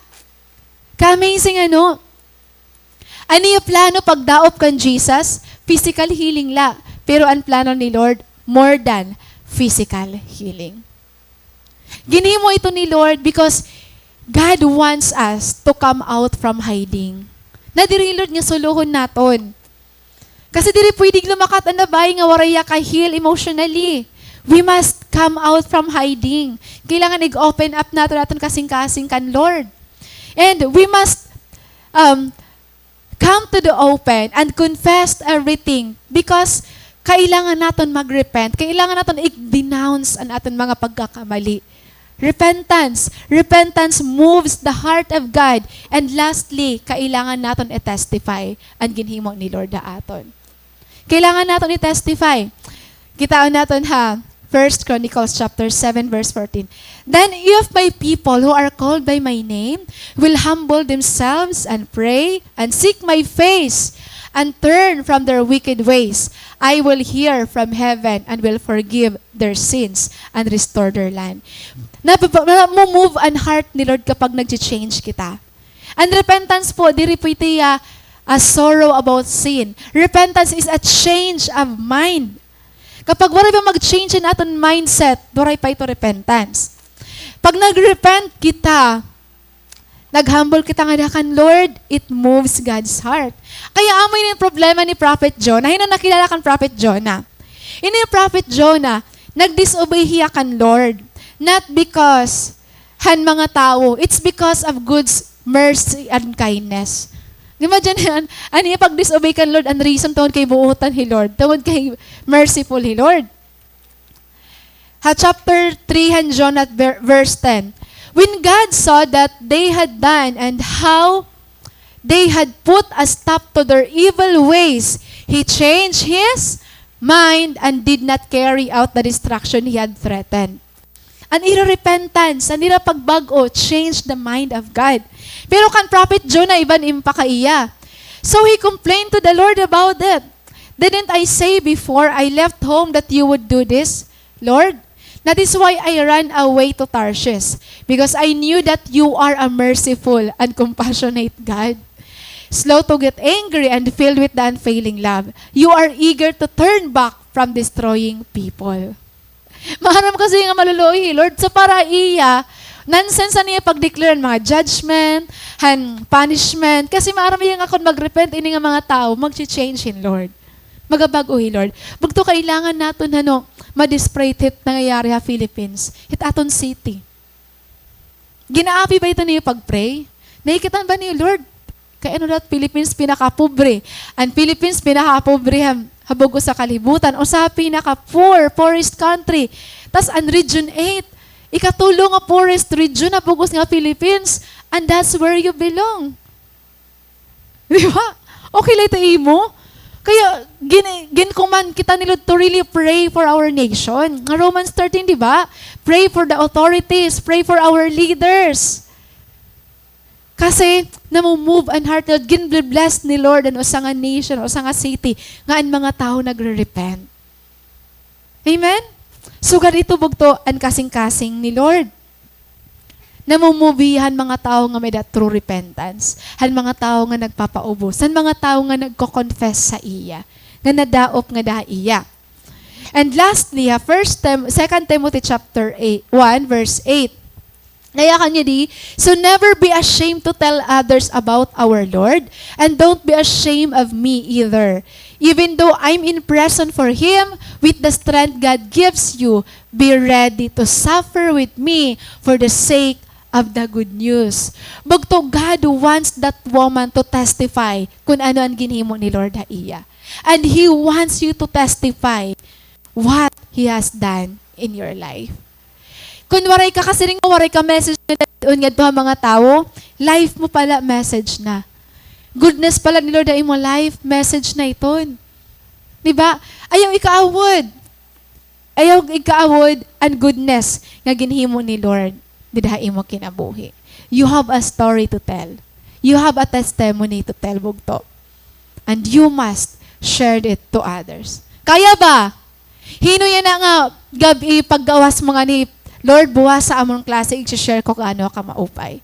Ka-amazing, ano? An iya plano pagdaop kan Jesus, physical healing la. Pero an plano ni Lord, more than physical healing. Ginhimo ito ni Lord because God wants us to come out from hiding. Na diri, Lord, nga sulohon naton. Kasi diri pwede lumakat an babaye nga waray hiya ka-heal emotionally. We must come out from hiding. Kailangan ig-open up naton aton kasingkasing kan Lord. And we must, um, come to the open and confess everything, because kailangan naton mag-repent, kailangan naton i-denounce an aton mga pagkakamali. Repentance. Repentance moves the heart of God. And lastly, kailangan naton i-testify an ginhimo ni Lord ha aton. Kailangan naton i-testify. Kitaon naton ha First Chronicles chapter seven, verse fourteen. "Then if my people who are called by my name will humble themselves and pray and seek my face and turn from their wicked ways, I will hear from heaven and will forgive their sins and restore their land." Napa-, na-, mo-move an heart ni Lord kapag nagche-change kita. And repentance po, diri po ito ya, a sorrow about sin. Repentance is a change of mind. Kapag waray pa mag-change in aton mindset, waray pa ito repentance. Pag nag-repent kita, nag-humble kita ngada kan Lord, it moves God's heart. Kaya amo ini an problema ni Prophet Jonah. Hin-o nakilala kan Prophet Jonah? Ini Prophet Jonah, nag-disobey hiya kan Lord. Not because han mga tawo. It's because of God's mercy and kindness. Imagine, an, an iya pag-disobey kan Lord, an reason tungod kay buotan hi Lord, tungod kay merciful hi Lord. Ha chapter three han Jonah, ver-, verse ten, "When God saw that they had done and how they had put a stop to their evil ways, He changed His mind and did not carry out the destruction He had threatened." An ira repentance, an ira pagbag-o, changed the mind of God. Pero kan Prophet Jonah, iba an impakaiya. So he complained to the Lord about it. "Didn't I say before I left home that you would do this, Lord? That is why I ran away to Tarshish, because I knew that you are a merciful and compassionate God, slow to get angry and filled with the unfailing love. You are eager to turn back from destroying people." Maaram kasi nga maluluoy hi Lord. So, para iya, nonsense an iya pag-declare han mga judgment, han punishment. Kasi maaram iya nga kon mag-repent ini nga mga tawo, magche-change hin Lord. Magabag-o hi Lord. Bugto, kailangan naton, ano, ma-desperate hit nangyayari ha Philippines. Hit aton city. Ginaapi ba ito niyo pag-pray? Nakikita ba niyo, Lord? Kay ano dat Philippines pinakapobre? An Philippines pinakapobre ha, ha bug-os nga kalibutan. Usa ha pinaka-poor, poorest country. Tas an Region eight, ikatulo nga poorest region ha bug-os nga Philippines. And that's where you belong. Di ba? Okay la ito imo. Kaya gin-, gin-command kita ni Lord to really pray for our nation. Nga Romans thirteen, di ba? Pray for the authorities, pray for our leaders. Kasi namo-move an heart ni Lord, gin-bless ni Lord an usa nga nation, usa nga city, nga an mga tawo nagre-repent. Amen? Sugad ito bugto an kasingkasing ni Lord. Namumubi han mga tawo nga may-ada true repentance, han mga tawo nga nagpapaubos, han mga tawo nga nagko-confess ha iya, nga nadaop ngada ha iya. And lastly, ha First Tim-, Second Timothy chapter eight, one, verse eight. Nayakan niya di, "So never be ashamed to tell others about our Lord, and don't be ashamed of me either. Even though I'm in prison for Him, with the strength God gives you, be ready to suffer with me for the sake of the good news." Bugto, God wants that woman to testify kun ano an ginhimo ni Lord ha iya. And He wants you to testify what He has done in your life. Kun waray ka, kasiring mo, waray ka message nga dad-on ngadto ha mga tawo, life mo pala message na. Goodness pala ni Lord ha imo life, message na iton. Di ba? Ayaw ikaawod. Ayaw ikaawod an goodness nga ginhimo ni Lord dida ha imo kinabuhi. You have a story to tell. You have a testimony to tell, bugto. And you must share it to others. Kaya ba? Hin-o yana nga gab-i paggawas mo ngani, "Lord, buwas ha amon klase, igsi-share ko kay ano ka maupay.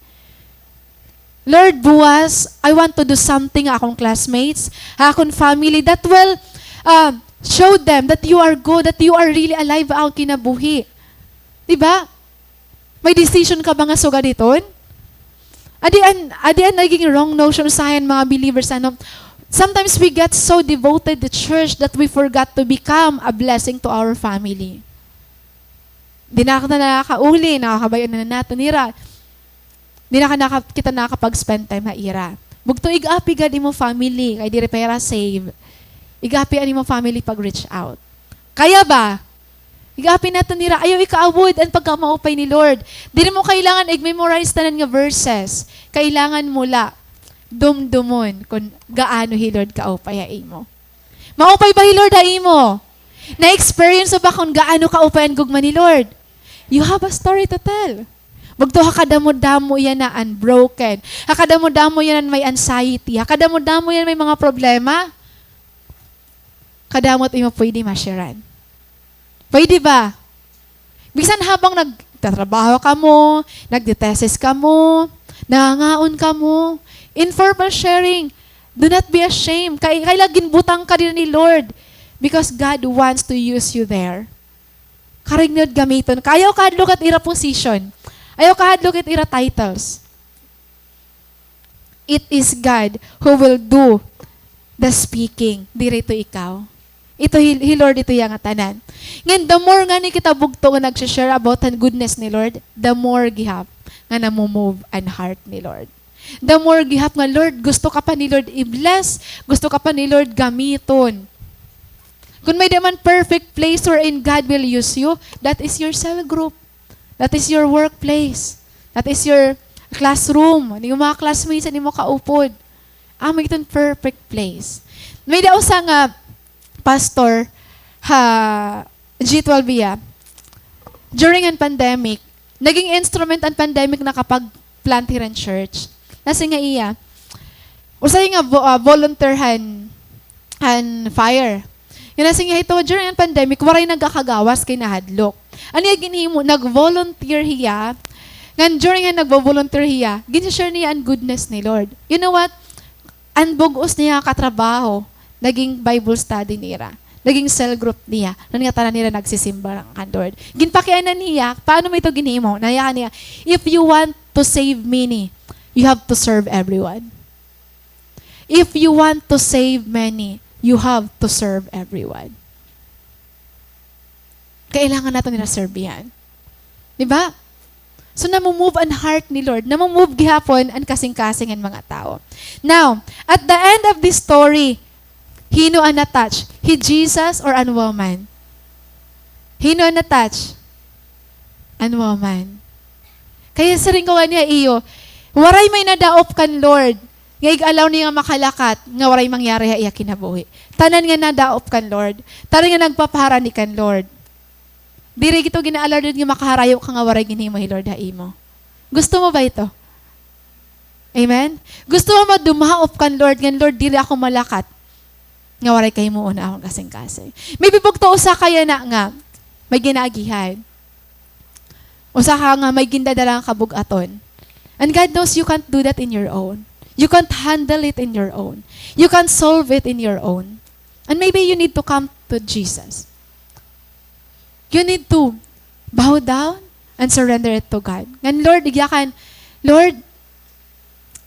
Lord, buwas, I want to do something ha akon classmates, ha akon family that will, um, show them that you are good, that you are really alive ha akon kinabuhi." Di ba? May decision ka ba nga sugad hiton? Adi an, adi an naging wrong notion sa aton mga believers, ano? Sometimes we get so devoted to church that we forgot to become a blessing to our family. Di na kita nakakauli, nakakabayon na naton hira. Di na ka naka-, kita nakakapag-spend time ha ira. Bugto, ig-api gad imo family, kay diri pa hira save. Ig-api an imo family pag-reach out. Kaya ba? Ig-api naton hira, ayaw ikaawod an pagkamaupay ni Lord. Diri mo kailangan ig-memorize tanan nga verses. Kailangan mo la dumdumon kon gaano hi Lord kaupay ha imo. Maupay ba hi Lord ha imo? Na-experience mo ba kon gaano kaupay an gugma ni Lord? You have a story to tell. Bugto, ha kadamo-damo yana an broken. Ha kadamo-damo yana an may anxiety. Ha kadamo-damo yana an may mga problema. Kadamo it imo pwede ma-share-an. Pwede ba? Bisan habang nagtatrabaho kamo, nagte-thesis kamo, nangangaon kamo, informal sharing, do not be ashamed. Kay, kay la ginbutang ka dida ni Lord because God wants to use you there. Karuyag niyo gamiton. Kay ayaw kahadlok it ira position. Ayaw kahadlok it ira titles. It is God who will do the speaking. Diri ito ikaw. Ito hi, hi Lord, ito iya ngatanan. Ngan, the more ngani kita bugto nga nag-share about han goodness ni Lord, the more gihap nga namo-move an heart ni Lord. The more gihap nga, Lord, gusto ka pa ni Lord i-bless, gusto ka pa ni Lord gamiton. Kon may-ada man perfect place wherein God will use you, that is your cell group. That is your workplace. That is your classroom. An imo mga classmates, an imo kaupod. Amo iton perfect place. May-ada usa nga pastor ha G twelve iya. During an pandemic, naging instrument an pandemic nakapag-plant hira hin church. Nasiring nga iya, usa nga vo-, ah, volunteer han, han fire. Ngan nasiring nga hito, during an pandemic, waray nagakagawas kay nahadlok. An iya ginhimo, nag-volunteer hiya. Ngan during an nagvo-volunteer hiya, gin-share niya an goodness ni Lord. You know what? An bug-os niya katrabaho, naging Bible study nira. Naging cell group niya. Ngan ngatanan nira nagsisimba kan Lord. Ginpakiana niya, paano mo ito ginhimo? Nayakan niya, "If you want to save many, you have to serve everyone." If you want to save many, you have to serve everyone. Kailangan naton hira serbihan. Di ba? So, namo-move an heart ni Lord. Namo-move gihapon an kasingkasing han mga tawo. Now, at the end of this story, hin-o an na-touch? Hi Jesus or an woman? Hin-o an na-touch? An woman. Kay siring ko ngani ha iyo, waray may nadaop kan Lord nga ig-allow niya nga makalakat nga waray mangyari ha iya kinabuhi. Tanan nga nadaop kan Lord. Tanan nga nagpapaharani kan Lord. Diri ito gina-allow nga makaharayo ka nga waray ginhimo hi Lord ha imo. Gusto mo ba ito? Amen? Gusto mo dumaop kan Lord, ngan, "Lord, diri ako malakat nga waray ka himuon ha akon kasingkasing." Maybe bugto usa ka yana nga may ginaagihan. Usa ka nga may gindadala nga kabug-aton. And God knows you can't do that in your own. You can't handle it in your own. You can't solve it in your own. And maybe you need to come to Jesus. You need to bow down and surrender it to God. Ngan, Lord, igyakan, "Lord,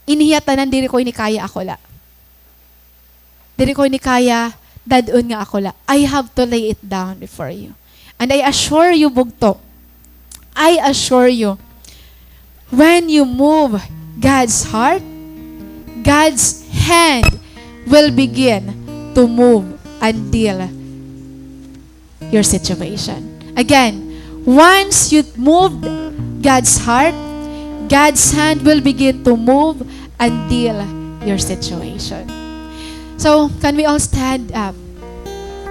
ini hiya tanan, diri ko ini kaya ako la. Diri ko ini kaya dad-on nga ako la. I have to lay it down before you." And I assure you, bugto, I assure you, when you move God's heart, God's hand will begin to move and deal your situation. Again, once you moved God's heart, God's hand will begin to move and deal your situation. So, can we all stand up?